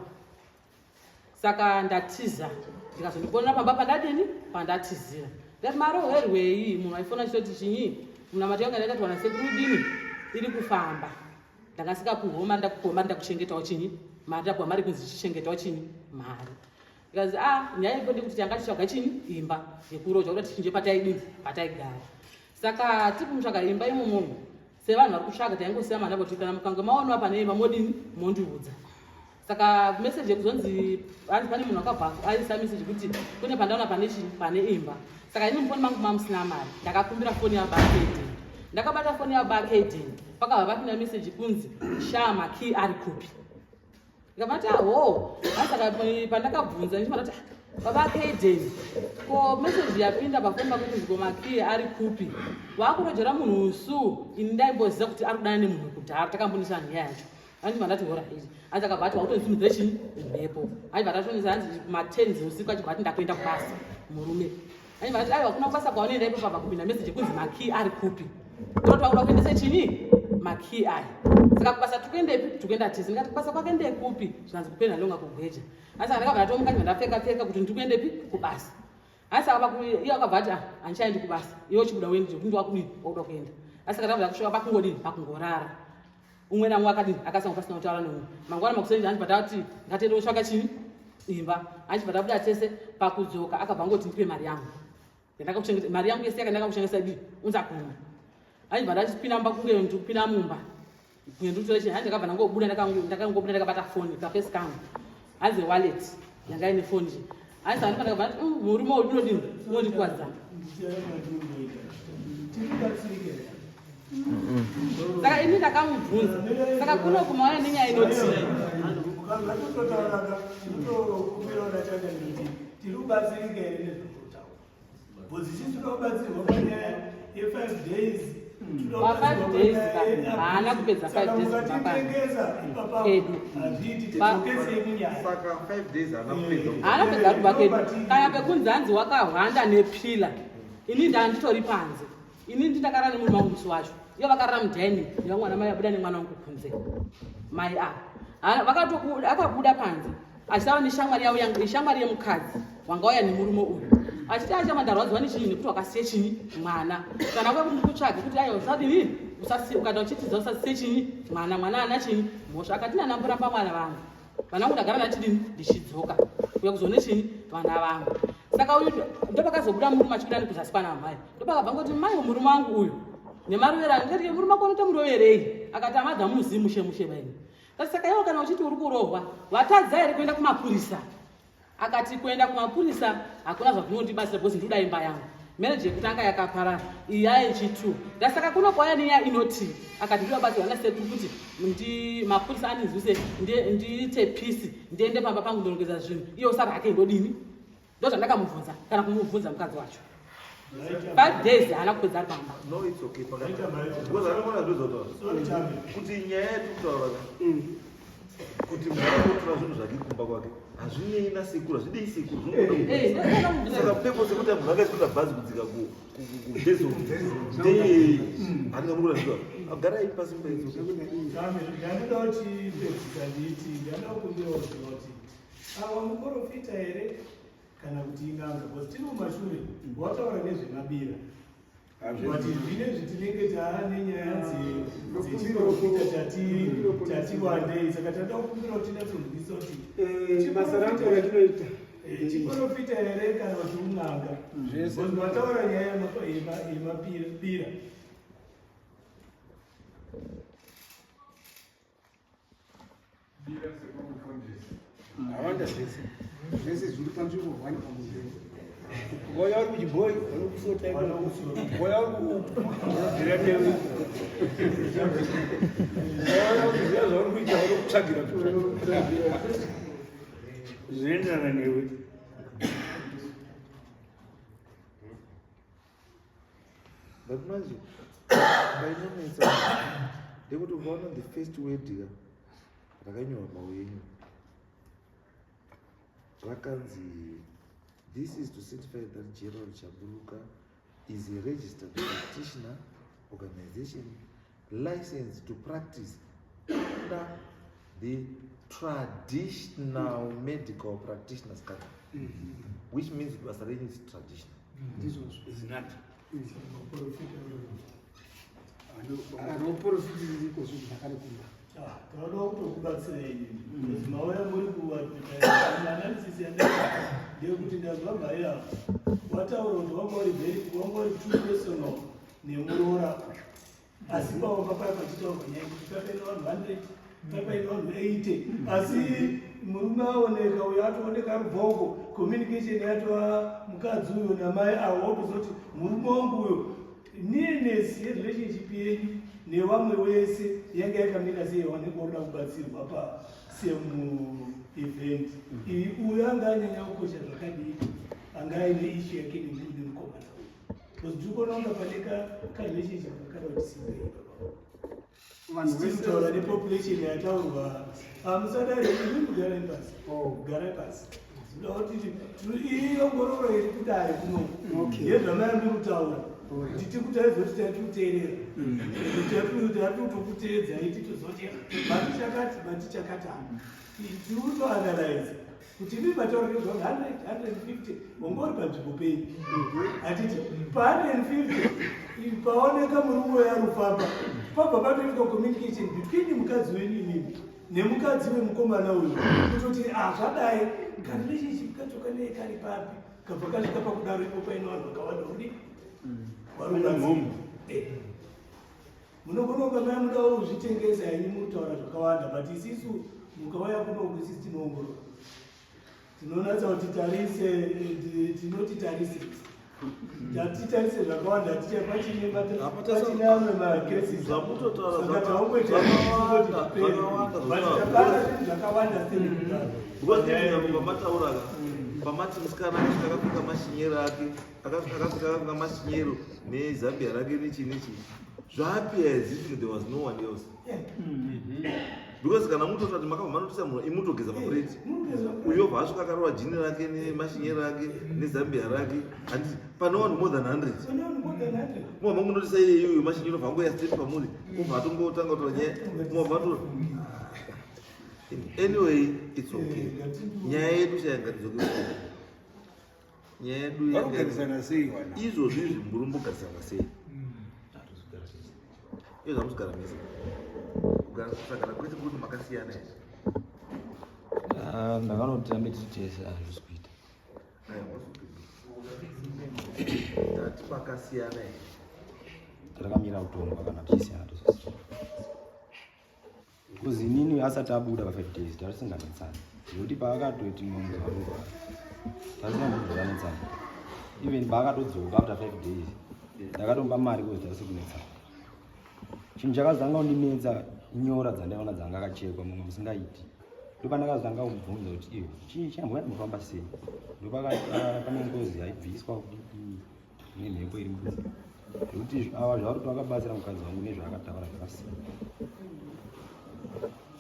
saka ndatiza ndikazondifonera pamba pandadini pandatizira ndikati marohwerwei munhu aifona achitoti chinyi munamato yangu yandakati wana sekuru dini iri kufamba ndakasikapuhwa mari ndakupuhwa mari ndakuchengetawo chinyi mari ndapuhwa mari kunzi chichengetawo chinyi mari ndikazi ah nyaya iripo ndekuti tanga tichitsvaga chinyi imba yekuroja kuti tichinje pataidini pataigara saka tiri kumutsvaga imba imomomo sevanhu vari kutsvaga taingosiya manhamba kuti kana mukange maonawa pane imba modini mondiudza saka message yekuzonzi hanzi pane munhu akabva aisa message kuti kune pandaona pane chi pane imba saka ini mufoni mangu mamusina mari ndakakumbira foni yabakeden ndakabata foni yabakeden pakabva papinda message kunzi shaa makey ari kupi ndikabva ndati aho saka pandakabvunza ndichibva ndati "Ah, baba Kaden ko message yapinda pafoni pako kunzi ko makey ari kupi wakurojera munhu usu ini ndaimboziva kuti ari kudana nemunhu kudhara takambonisa nyaya yacho hanzi mandati hora izvi hanzi akabva ati wakutonisimudzira chii mhepo hanzi vatatonisa hanzi ma10 usiku achibva ati ndakuenda kubasa murume hanzi vati aiwa kuna kubasa kwaunoenda ipo pabva kupinda message kunzi makey ari kupi toti wakuda kuendese chini makey aya saka kubasa tikuendepi tikuenda tese ndikati kubasa kwake ndekupi zvikanzi kupenda ndonga kugweja hanzi saka ndakabva ndatomuka ndibva ndapfeka pfeka kuti ndikuendepi kubasa hanzi saka iye akabva ati ah handichaendi kubasa iwe uchibuda uende kuti ndiwakudini wakuda kuenda asi saka ndakabva kusvika pakungodini pakungorara umwe namwe akadini akasanga pasina kutaura neumwe mangwana makuseni hanzi patati ngatiende kutsvaka chii imba hanzi patabuda tese pakudzoka akabva angoti ndipe mari yangu yandakakuchengeta mari yangu yese yakandakakuchengesa dii unza kuno hanzi pandachipinda mumba kunge ndikupinda mumba kunge ndikutora chii hanzi ndakabva ndangobuda ndakangobuda ndakabata foni kafesi kangu hanzi wallet yanga ine foni nje hanzi saka ndakabva ndati murume uyu unodini unondikuwadza saka ini ndakamubvunza saka kuno kumauya nenyaya inoti tiri kubatsirika here nezvekutaura bcause isu tinoda kubatsirwa panyaya ye5 days Pa 5 days ka, haana kupedza 5 days kubva pano. Kedu. Hazviiti Pa- tidzokesei munyaya Saka 5 days haana kupedza. haana kupedza kubva kedu kana pekunzi hanzi wakahwanda nepila ini ndanditori panze ini ndindakarara nemurume wangu musi wacho ivo vakarara mudining nevamwe vana mai vabuda nemwana wangu kunze mai ava Akabuda panze achitaura neshamwari yavo shamwari yemukadzi wanga wauya nemurume uyu achiti achama ndarwadziwa nechinyi nekuti wakasiye chinyi mwana kana kuya kuti ndikutsvage kuti aiwa usadini usasiye ukaenda uchitiza usasiye chinyi mwana mwana ana chinyi mhosva akati nana mboramba mwana vangu Vana vangu ndagara ndachidini ndichidzoka kuya kuzoone chini vana vangu. Saka uyu ndopakazobuda murume achibuda nekuzasi kwana amai. Ndopakabva ngoti mai murume wangu uyu nemarovero angu ndikati murume wako unotomuroverei? Akati amadha muzivi mushe mushe baini. Saka iwe kana uchiti uri kurohwa watadza here kuenda kumapurisa? Akati kuenda kumapurisa hakuna zvakunondibatsira because ndinoda imba yangu. Marriage yekutanga yakaparara, iyi yayechi2. Ndasaka kuno kwauya nenyaya inoti akati ndinobatsirwa nasekuru kuti ndi mapurisa andinzwise ndiite peace ndiende pamba pangu ndorongedza zvinhu iye usara hake ndodini? Ndozvandakamubvunza kana kumubvunza mukadzi wacho. 5 days haana kupedza ari pamba. No, it's okay. Because anogona ndozvataura. Kuti nyaya yatiri kutaura kuti munhu anotora zvinhu zvake kumba kwake hazvinei nasekuru hazvidei sekuru saka pepo sekuti munhu akaisikuta bhazi kudzika kubezo ndeyei handingamukura zvika agarai pasi mbaizondanoda kuti pedzisa nditi ndanoda kukumbira kuziva kuti awa muporofita here kana kuti in'anga bcause tiri mumashure wataura nezvemabira But zvinezvi tinenge taane nyaya dzechiprofita tati wandei saka tada kukumbira kuti tinyatsonzwisisa kuti eh, basa rangu ratinoita eh, chiprofita here kana kuti un'anga because mataura nyaya yemapira. Awanda zvese zvese zviri panzvimbo one pamunhu Ngoya uri kuchibhoyi vanokusota ngoya uri kuubvira newe ngoya uri kuziva zvauri kuita vanokutsvagira zvinoenderana newe. But manje painonetsa ndekuti ukaona the first word ka rakanyorwa pauyenyu rakanzi this is to certify that Gerald Chaburuka is a registered practitioner organization licensed to practice under the traditional medical practitioners council, which means basa renyu is traditional. Ndizvozvo. Zinati. Anoprofiti ririko zvinhu zvakare kumba. Tinoda kutokubatsirai because mauya muri kuanalysis yandaita ndeyekuti ndazwa mhai ava wataura kuti wanga uri very wanga uri too personal nemuroora uyu asi pawanga paya pachitaurwa nyaya yekuti papaine vanhu 100 papaine vanhu 80 asi murume aoneka uyo atooneka ari kubva uko communication yatova mukadzi uyo namai avo wotozoti murume wangu uyo nearness yerelationship yenyu nevamwe wese yanga yakamira sei wanenge unoda kubatsirwa pa same event iyi uyo anga anyanya kukosha zvakadii anga aine issue yake nemukomana uyu because ndiri kuona kunga pane karelationship kakada kuti simbei Vanhu vese kutaura nepopulation yataurwa. Ah, musadaro imi mugarai pasi. Oh. Garai pasi. Zvinoda kuti iyi ongororo iri kudare kuno Okay. yezvamai muri kutaura Alright. kuti tikutaizoti tatikuteerera tatutokuteedzai titozoti mati chakati mati chakati tiri kutoanalyze kuti imi mataura nezva 100 150 wanga uri panzvimbo penyu hatiti pa 150 paoneka murume uyo arufamba pabva patoitwa communication between mukadzi wenyu imimi nemukadzi wemukomana uyu kutoti ah zvadai karelationship kacho kanee kari papi kabva kasvika pakudaro ipo paine vanhu vakawanda uri Pane eh. Munogona kunge mai muda kuzvitengesa henyu mutaura zvakawanda but isisu mukauya kuno isisu tinoongorora tinonatsa kuti tarise tinoti tarise tatitarise zvakawanda pachine pachine amwe macases Zvamutotaura saka taungoita zvakawanda, but zvakawanda tapana zvinhu zvakawanda sekuti Because even pamataura ka pamati musikana akasvika akapfeka mashinyero ake akasvika akapfeka mashinyero nezambia rake nechii nechii zvaappear as if there was no one else because kana mutotati makabva manotisa munhu imutogeza mapureti uyo obva asvika akarova jini rake nemashinyero ake nezambia rake handiti pane vanhu more than 100 mobva mangunotisa iye iyoyo mashinyero obva angoya straight pamuri obva atongotanga kutaura nyaya mobva ato anyway it's okay nyaya yedu chayangatidzoke nyaya yedu Vanogarisana sei vana? Izvozvi izvi muri mbogarisana sei? Izvo zvamusigara mese. Kugara kusagara kwese kuti makasiyana here? Ah, ndakanoti tirambe tiri tese hazvisi kuita. Tati pakasiyana here? Takamira kutongwa kana tichisiyana tozosiyana. Kuzi inini asati abuda pa 5 days tatisinganetsani. Zvekuti paakatoti mombe vanorwara tatisingambodzanetsana. Even paakatodzoka after 5 days ndakatomupa mari kuzi tatisi kunetsana. Chinhu chakazanga kundinetsa inyora dzandaiona dzanga akachekwa mumwe musingaiti. Ndopandakazanga kumubvunza kuti iyo chii chambwa ndinofamba sei. Ndopakati pane ngozi yaibviswa kudii nemhepo iri mudzi. Zvekuti ava zvavari kuti vakabatsira mukadzi wangu nezvaakataura zvakasiyana.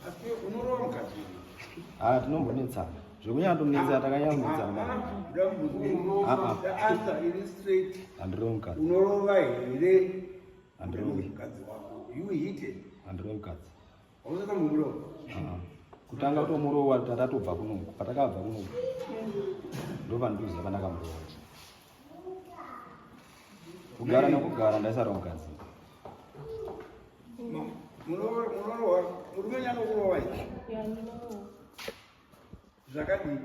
Asi unorova mukadzi uyu? Ah, tinombonetsana. Zvekunyanya tonetsana takanyanya kunetsana. Ah, ah. The answer iri straight. Handirovi mukadzi. Unorova here? Handirovi. Mukadzi wako. You hit it. Handirovi mukadzi. Hausati wamurova? Ah, ah. Kutanga kutomurowa tatatobva kunoku. Patakabva kunoku. Ndopandiziva pandakamurova. Kugara nekugara ndaisarova mukadzi. Munorowa murume nyanokurova here? Ya, ndinorowa. Zvakadii?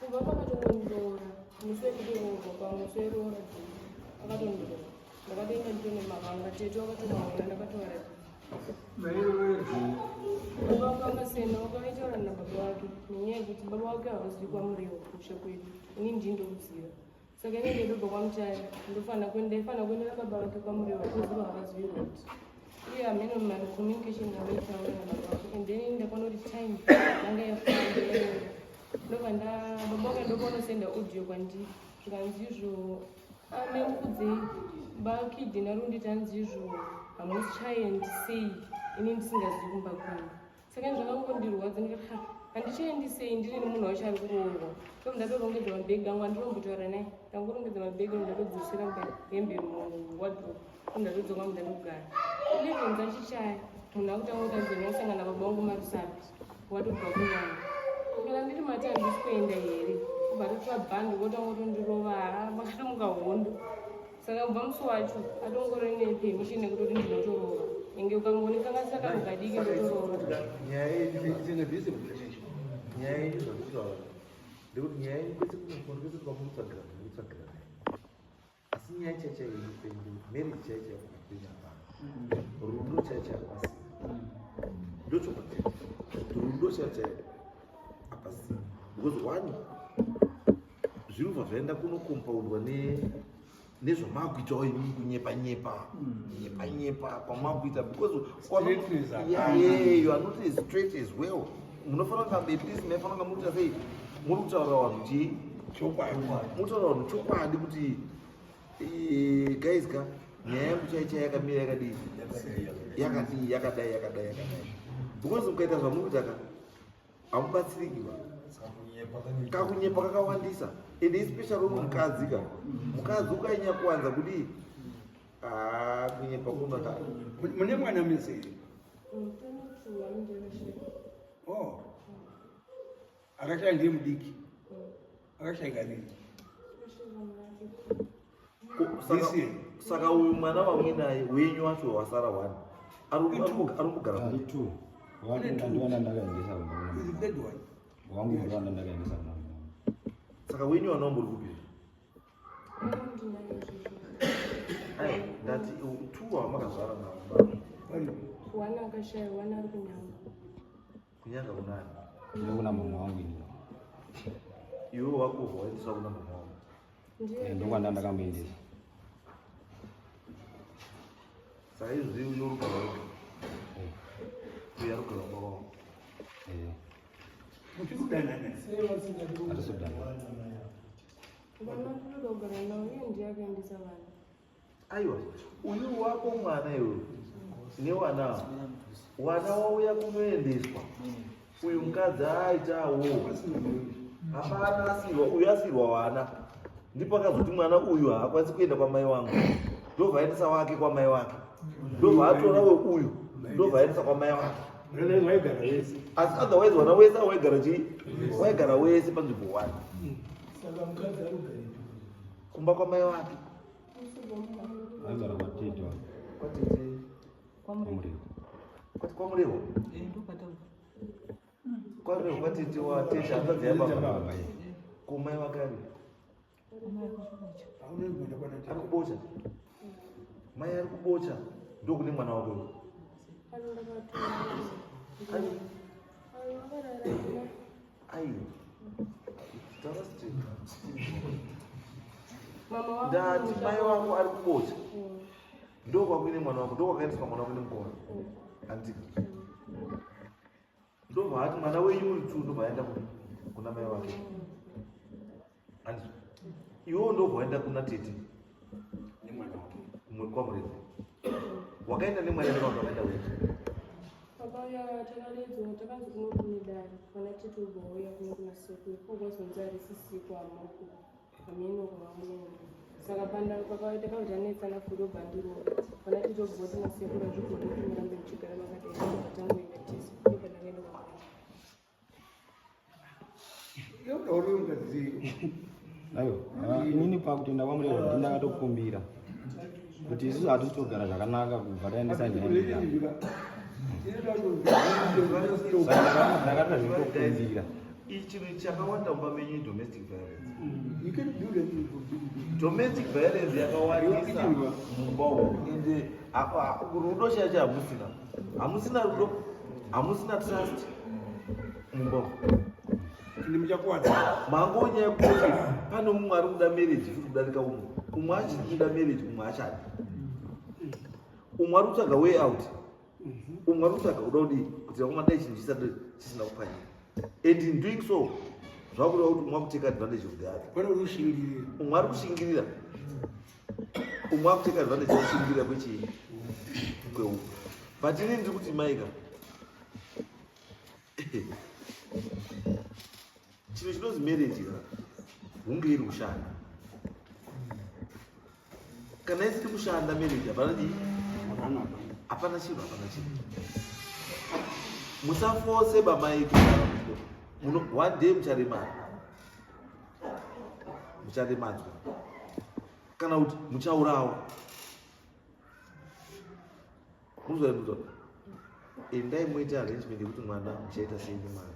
Kubva pakatongondiroora musi wekuroorwa kwangu, musi weroora dzimba akatondiroora. Ndakatoenda nditone mavanga, tete wakatovaona ndakatovaratidza. Baba wakamasena wakavaitaura nababa wake nenyaya yekuti baba wake havazivi kwaMurewa kumusha kwedu, ini ndini ndokuziva. Saka ini ndodobva kwaMutare ndofanira kuenda ndaifanira kuenda nababa vake kwaMurewa kuziva havazivi road. Iye hameno mari communication yavaitaura nababa vake and then ini ndakaona kuti time yanga yafamba yaenda. Ndobva nda baba vake ndopanosenda audio kwandiri zvikanzi izvo amemukudzei bakidhi narunditi hanzi izvo hamuchaendi sei ini ndisingazivi kumba kwenyu. Saka ini zvakangondirwadza ndikati ha handichaendi sei ndiri nemunhu wacho ari kuroorwa. So ndatorongedza mabhegi angu andinombotaura naye ndangorongedza mabhegi ndatodzosera hembe muwardrobe ndatodzoka munda ndogara. 11 dzachichaya munhu akutanga kutanzi ndosangana baba vangu marusapi watobva kunyanga. Kana ndiri mati handisi kuenda here obva atotora bhandi votanga kutondirova ha vakatomuka hondo. Saka kubva musi wacho atongori nepermission yekutoti ndinotorova. Enge ukangondikanganisa kanhu kadiki ndotorova. Nyaya yedu it's an abusive relationship. Nyaya yedu zvakutaura ndekuti nyaya yedu kwese kunokondo kwese kwamunotsvagira munotsvagira naye. Asi nyaya chaiyo chaiyo iri ndekuti marriage chaiyo chaiyo pakapenya hapana. Rudo chaiyo chaiyo hapasina. Ndochokwadi chaicho. Rudo chaiyo chaiyo hapasina. Because one zvinobva zvaenda kunokompaundwa nezvamakuitawo imi kunyepa nyepa nyepa nyepa kwamakuita because Straightness yeah, yeah, you are not as straight as well. Munofanira kunge at least maifanira kunge muri kuita sei muri kutaura vanhu chii chokwadi muri kutaura vanhu chokwadi kuti guys ka nyaya yangu chai chai yakamira yakadii yakadii yakadai yakadai yakadai because mukaita zvamuri kuita ka hamubatsiriki ba kakunyepa kakawandisa ende especially uri mukadzi ka mukadzi ukainya kuwanza kudii ah, kunyepa kunaka Mune mwana mese here? Oh. Akashaya ndiye mudiki. Akashayika rini? Saka uyu mwana wamuinaye wenyu wacho wasara one ari kugara Ari two. Ndiwana ndakaendesa kumba kuna The third one. wangu ndiwana ndakaendesa kuna mama. Saka wenyu wana wambori kupi? Ai, ndati two wamakazvara navo. One akashaya, one ari kunyanga. Kunyanga kunani? Ndine kuna mama wangu ini. Iwe wako waendeswa kuna mama wako. Ndiye Ndokwanda ndakamuendesa. Saka izvozvi unorugara upi? Uyu ari kugara baba wako. Muchiri kudanana? Hatisi kudanana. Vana ndinoda kugara navo, iye ndiye akaendesa vana. Aiwa, uyu wako mwana iwe newana wana wauya kunoendeswa uyu mukadzi aitawo hapana asirwa uyu asirwa wana ndipo akazoti mwana uyu haakwanisi kuenda kwamai wangu ndobva aendesa wake kwamai wake ndobva atora we uyu ndobva aendesa kwamai wake Waigara wese. asi otherwise wana wese waigara chii waigara wese panzvimbo one Saka mukadzi ari kugarepi? kumba kwamai wake Aigara kwatete wangu. kwatete Kwamurewa. kwati kwamurewa Kwareva kwatete watete hanzvadzi yababa. Ko mai vake ari? Ari kubocha. Mai ari kubocha ndokune mwana wako iwe. Ai. Taura straight. Ndati mai wako ari kubocha. Ndokwakuine mwana wako, ndokwakaendeswa mwana wako nemukoma. Andika. Ndobva ati mwana wenyu muri two ndobva aenda kuna mai wake. Andizvo. Iwewo ndobva waenda kuna tete. Nemwana wake. Kwamureza. Wakaenda nemwana here kana wakaenda wega? Baba uya takaredzwa takanzi kuno kune dare vana tete ubva wauya kuno kuna sekuru ko kwazonzi harisisi kwamoko hameno kwavamunoenda saka panda pakaita kakuti anetsana futi obva andirova vana tete obva vati nasekuru hazvigoni kuti murambe muchigara makadai ndobva tangoenda tese ndobva ndakaenda kwamureza. Aiwa, inini pakutenda kwamureza ndini ndakatokumbira kuti isusu hatisi togara zvakanaka kubva taendesa nyaya ndakatoita zvekutokumbira. Chinhu chakawanda mumba menyu domestic violence. Domestic violence yakawandisa mumba umu ende rudo chaicho hamusina. Hamusina rudo, hamusina trust mumba umu. Ende muchakuwadza. Mangonyaya yekuti pane mumwe ari kuda marriage futi kudarika umwe. Umwe achiri kuda marriage, umwe achadi. Umwe ari kutsvaga way out. Umwe ari kutsvaga kuda kudii kuti vakomana dai chinhu chisina kupfanyika. And in doing so, zvakuda kuti umwe akutake advantage of the other. Pane uri kushingirira. Umwe ari kushingirira. Umwe akutake advantage yekushingirira kwechii? Kweumwe. But inini ndiri kuti maika. Chinhu chinonzi marriage ka hunge iri kushanda. Kana isiri kushanda marriage hapana dii? Hapana chinhu, hapana chinhu. Musafose bamai kugara muno. One day mucharemara. Mucharemadzwa. Kana kuti muchaurawa. Muzwa muzwa. Endai muite arrangement yekuti mwana muchaita sei nemwana.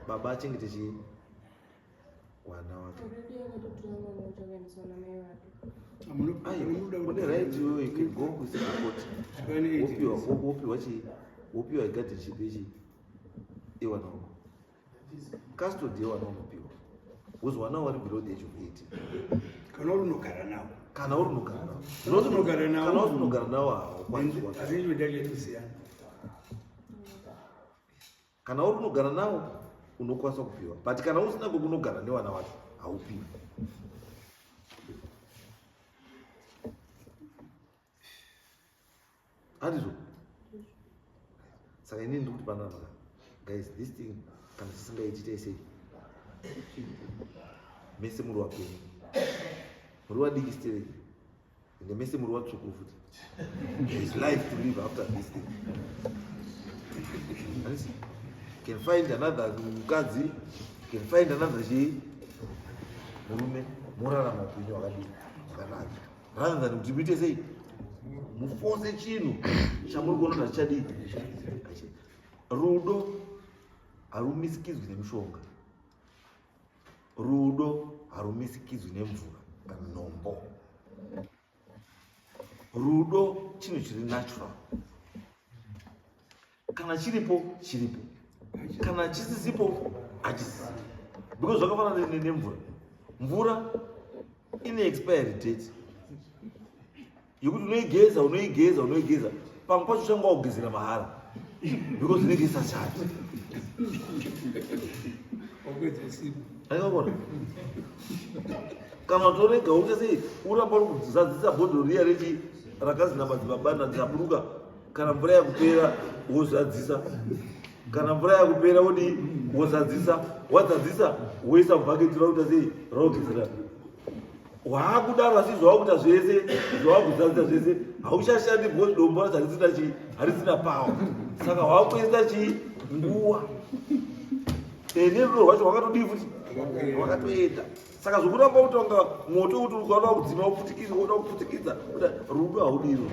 Baba achengete chii? Mwana wake. Aiwa, une right iwewe, you can go ku civil court. Wopiwa, wopiwa chii? Wopiwa guardianship yechii? Yewana wako. Custody yewana unopiwa. Because wana wari below the age of 18. Kana uri unogara nawo. Kana uri unogara nawo. Kana uri unogara nawo. Kana uri unogara nawo haukwanisi kuwa. Arrangement yacho yatosiyana. Kana uri unogara nawo unokwanisa kupiwa. But kana usina kwekunogara newana wacho haupiwi. Handizvo? Saka inini ndikuti panapa guys, this thing kana tisingaiti taisei mese muri wapenyu muri vadiki stereki ende mese muri watsvuku futi. There is life to live after this thing. Handisi? Can find another mukadzi, can find another chii murume, morarama upenyu hwakadii hwakanaka rather than kuti muite sei mufose chinhu chamuri kuona kuti hachichadii. Rudo harumisikidzwi nemishonga. Rudo harumisikidzwi nemvura kana nhombo. Rudo chinhu chiri natural. Kana chiripo chiripo, kana chisisipo hachisisipo. Because zvakafanana nemvura. Mvura ine expiry date yekuti unoigeza, unoigeza, unoigeza, pamwe pacho uchanga wakugezera mahara because inenge isashati. Aikaona kana utorega uite sei uramba uri kuzadzisa bhodhoro riya rechi rakazi namadzibaba nadzaburuka. Kana mvura yakupera wozadzisa, kana mvura yakupera wodii wozadzisa, wadzadzisa woisa mubhaketi rakuita sei raugezera. Waakudaro asi zvawakuita zvese zvawakuzadzisa zvese hauchashandi because dombo racho harisina chii, harisina power. Saka wakuisa chii nguva nerudo rwacho rwakatodii futi rwakatoenda. Saka zvokuramba kutonga moto kuti ukaona kudzima wopfutikidza, unoda kupfutikidza, rudo haudii rudo.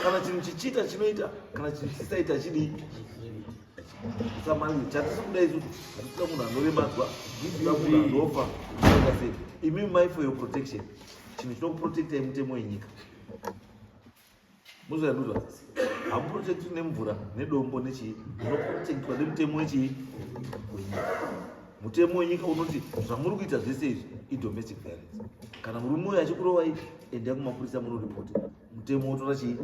Kana chinhu chichiita chinoita, kana chinhu chisaita chidii. Musamani chatisi kuda isusu hatisi kuda munhu anoremadzwa, kuda munhu anofa. Kuda sei? Imi mai for your protection. Chinhu chinokuprotectai mutemo wenyika. Muzvayanuzwa? Hamuprotectwi nemvura, nedombo, nechii. Munoprotectwa nemutemo wechii? Wenyika. Mutemo wenyika unoti zvamuri kuita zvese izvi idomestic violence. Kana murume uyo achikurovai, endai kumapurisa munoripota. Mutemo wotora chii?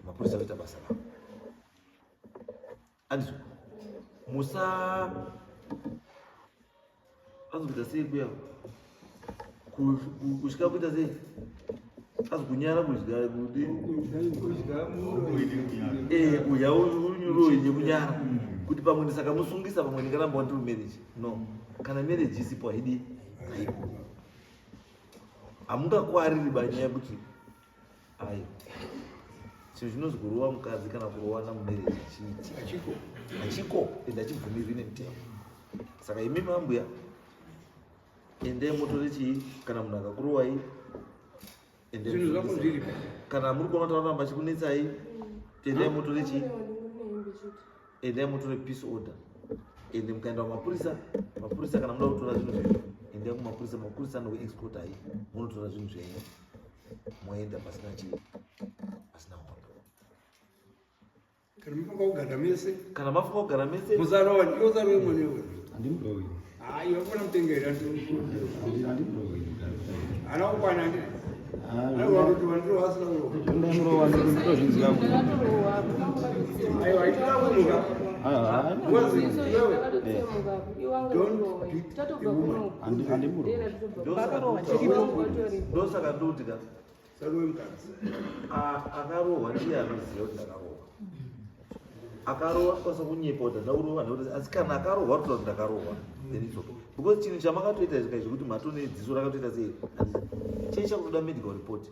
Mapurisa voita basa ravo. Andizvo? Musa azokuita sei kuya kutya kuita sei azi kunyara kudya kudi eh, kudya unyuroi nekunyara kuti pamwe ndisakamusungisa pamwe ndingaramba wandiri marriage no kana marriage isipo haidi haipo hamungakwariri banyaya yekuti ayo chinhu chinonzi kurova mukadzi kana kurovana mumarriage chiiti hachiko hachiko ende hachibvumirwi nemutemo saka imi mambuya endai motore chii kana munhu akakurovai endai kana muri kuona kuti vanoramba achikunetsai endai motore chii endai motore peace order ende mukaenda kumapurisa mapurisa kana muda kutora zvinhu zvenyu endai kumapurisa mapurisa anokuexportai munotora zvinhu zvenyu moenda pasina chii pasina hondo kana mafunga kugara mese kana mafunga kugara mese musarova ndiwe usarove mwana iwe handimurovi hayi wafana mutengera ana kukwana ndi ndaimurowa ndotozvinzira aiwa itora kumuka ndosaka ndoti ka akarohwa ndiye anoziva kuti ndakarohwa akarohwa anokwanisa kunyepa kuti ndakurohwa nekuti asi kana akarohwa kutoa kuti ndakarohwa then it's okay because chinhu chamakatoita izvi kaizvi kuti matone dziso rakatoita sei chii chakutoda medical report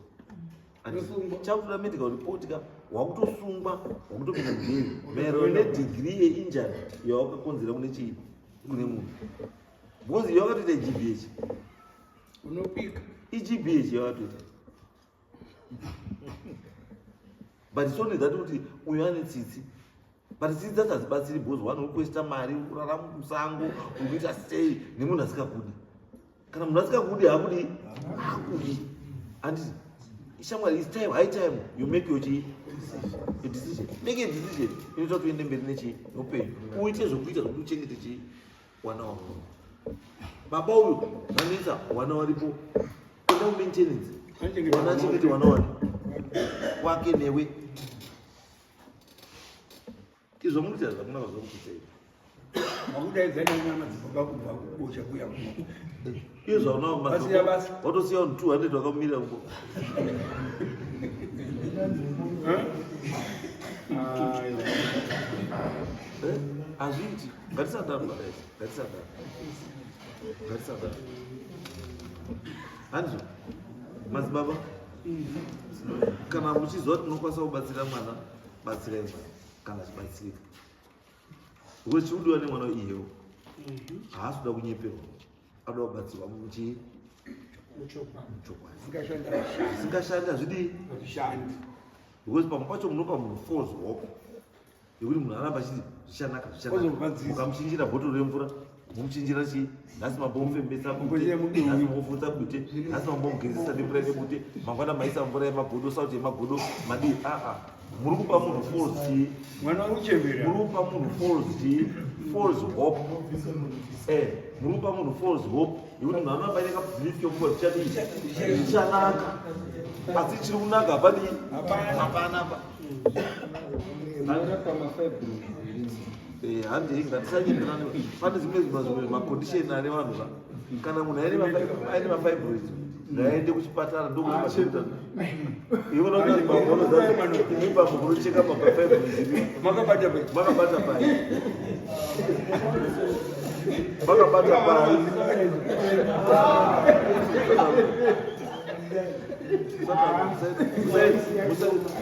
chakutoda medical report ka wakutosungwa wakutopinda mujeri maererano nedegree yeinjury yawakakonzera kune chii kune munhu because iyo wakatoita igbh unopika igbh yawatoita but it's only that kuti uyo ane tsitsi but tsitsi dzacho hadzibatsiri because one uri kuesta mari uri kurara musango uri kuita sei nemunhu asikakudi kana munhu asikakudi haakudi haakudi anditi shamwari is time high time you make your chii your decision make a decision inoita kuti uende mberi nechii neupenyu uite zvokuita zvokuti uchengete chii wana wako baba uyu vanetsa wana waripo enda kumaintenance wana achengete wana wani wake newe izvo muri kuita zvakunaka zvakukuita izvi Makudaidza nyama madzibaba kubva kubosha kuya kuno. Iyo zvaunao madzibaba. Watosiya vanhu 200 vakamirira uko. Eh? Hazviiti. Ngatisadaro guys. Ngatisadaro. Ngatisadaro. Hanzvo. Madzibaba. Kana muchiziva kuti munokwanisa kubatsira mwana, batsirai mwana kana achibatsirika. Because chikudiwa nemwana iyewo haasi kuda kunyeperwa, anoda kubatsirwa muchii muchokwadi. Zvisingashandi hazvidii because pamwe pacho munopa munhu false hope yekuti munhu aramba achiti zvichanaka zvichanaka, ukamuchinjira bhotoro remvura momuchinjira chii nhasi mambomufembesa bute nhasi mambofutsa bute nhasi mambomugezesa nemvura yebute mangwana maisa mvura yemagodo sauti yemagodo madii aa muri kupa munhu false chii mwana uchembera muri kupa munhu false chii false hope eh muri kupa munhu false hope yekuti munhu anoramba aine kabelief kekuti zvichadii zvichanaka asi chiri kunaka hapadii hapana pa Eh, handei ngatisanyeperane pane zvimwe zvimwe macondition ane vanhu ka kana munhu aine mafibroids ngaende kuchipatara ndokuti iwonaaibambo munocheka mafibroids makabata pai makabata pai makabata pai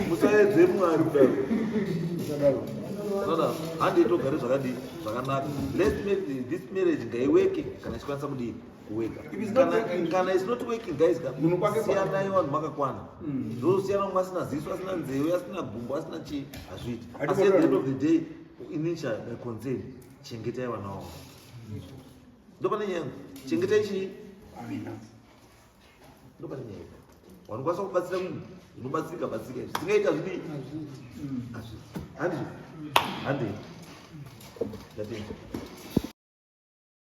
musaedze mwari kudaro handei togare zvakadii zvakanaka let's make this marriage ngaiweke kana ichikwanisa kudii kuweka kana is not working guys siyanai vanhu makakwana mm. zvosiyana umwe asina ziso asina nzeve asina gumbo asina chii hazviiti asi at the end of the day Initial my concern, chengetai vana wavo. Ndopane nyaya yangu. Chengetai chii? Ndopane nyaya yangu. Vanokwanisa kubatsira munhu, unobatsirika batsirika izvi. Zvingaita zvidii? Hazviiti. Handizvo? Handei. Ndatenda.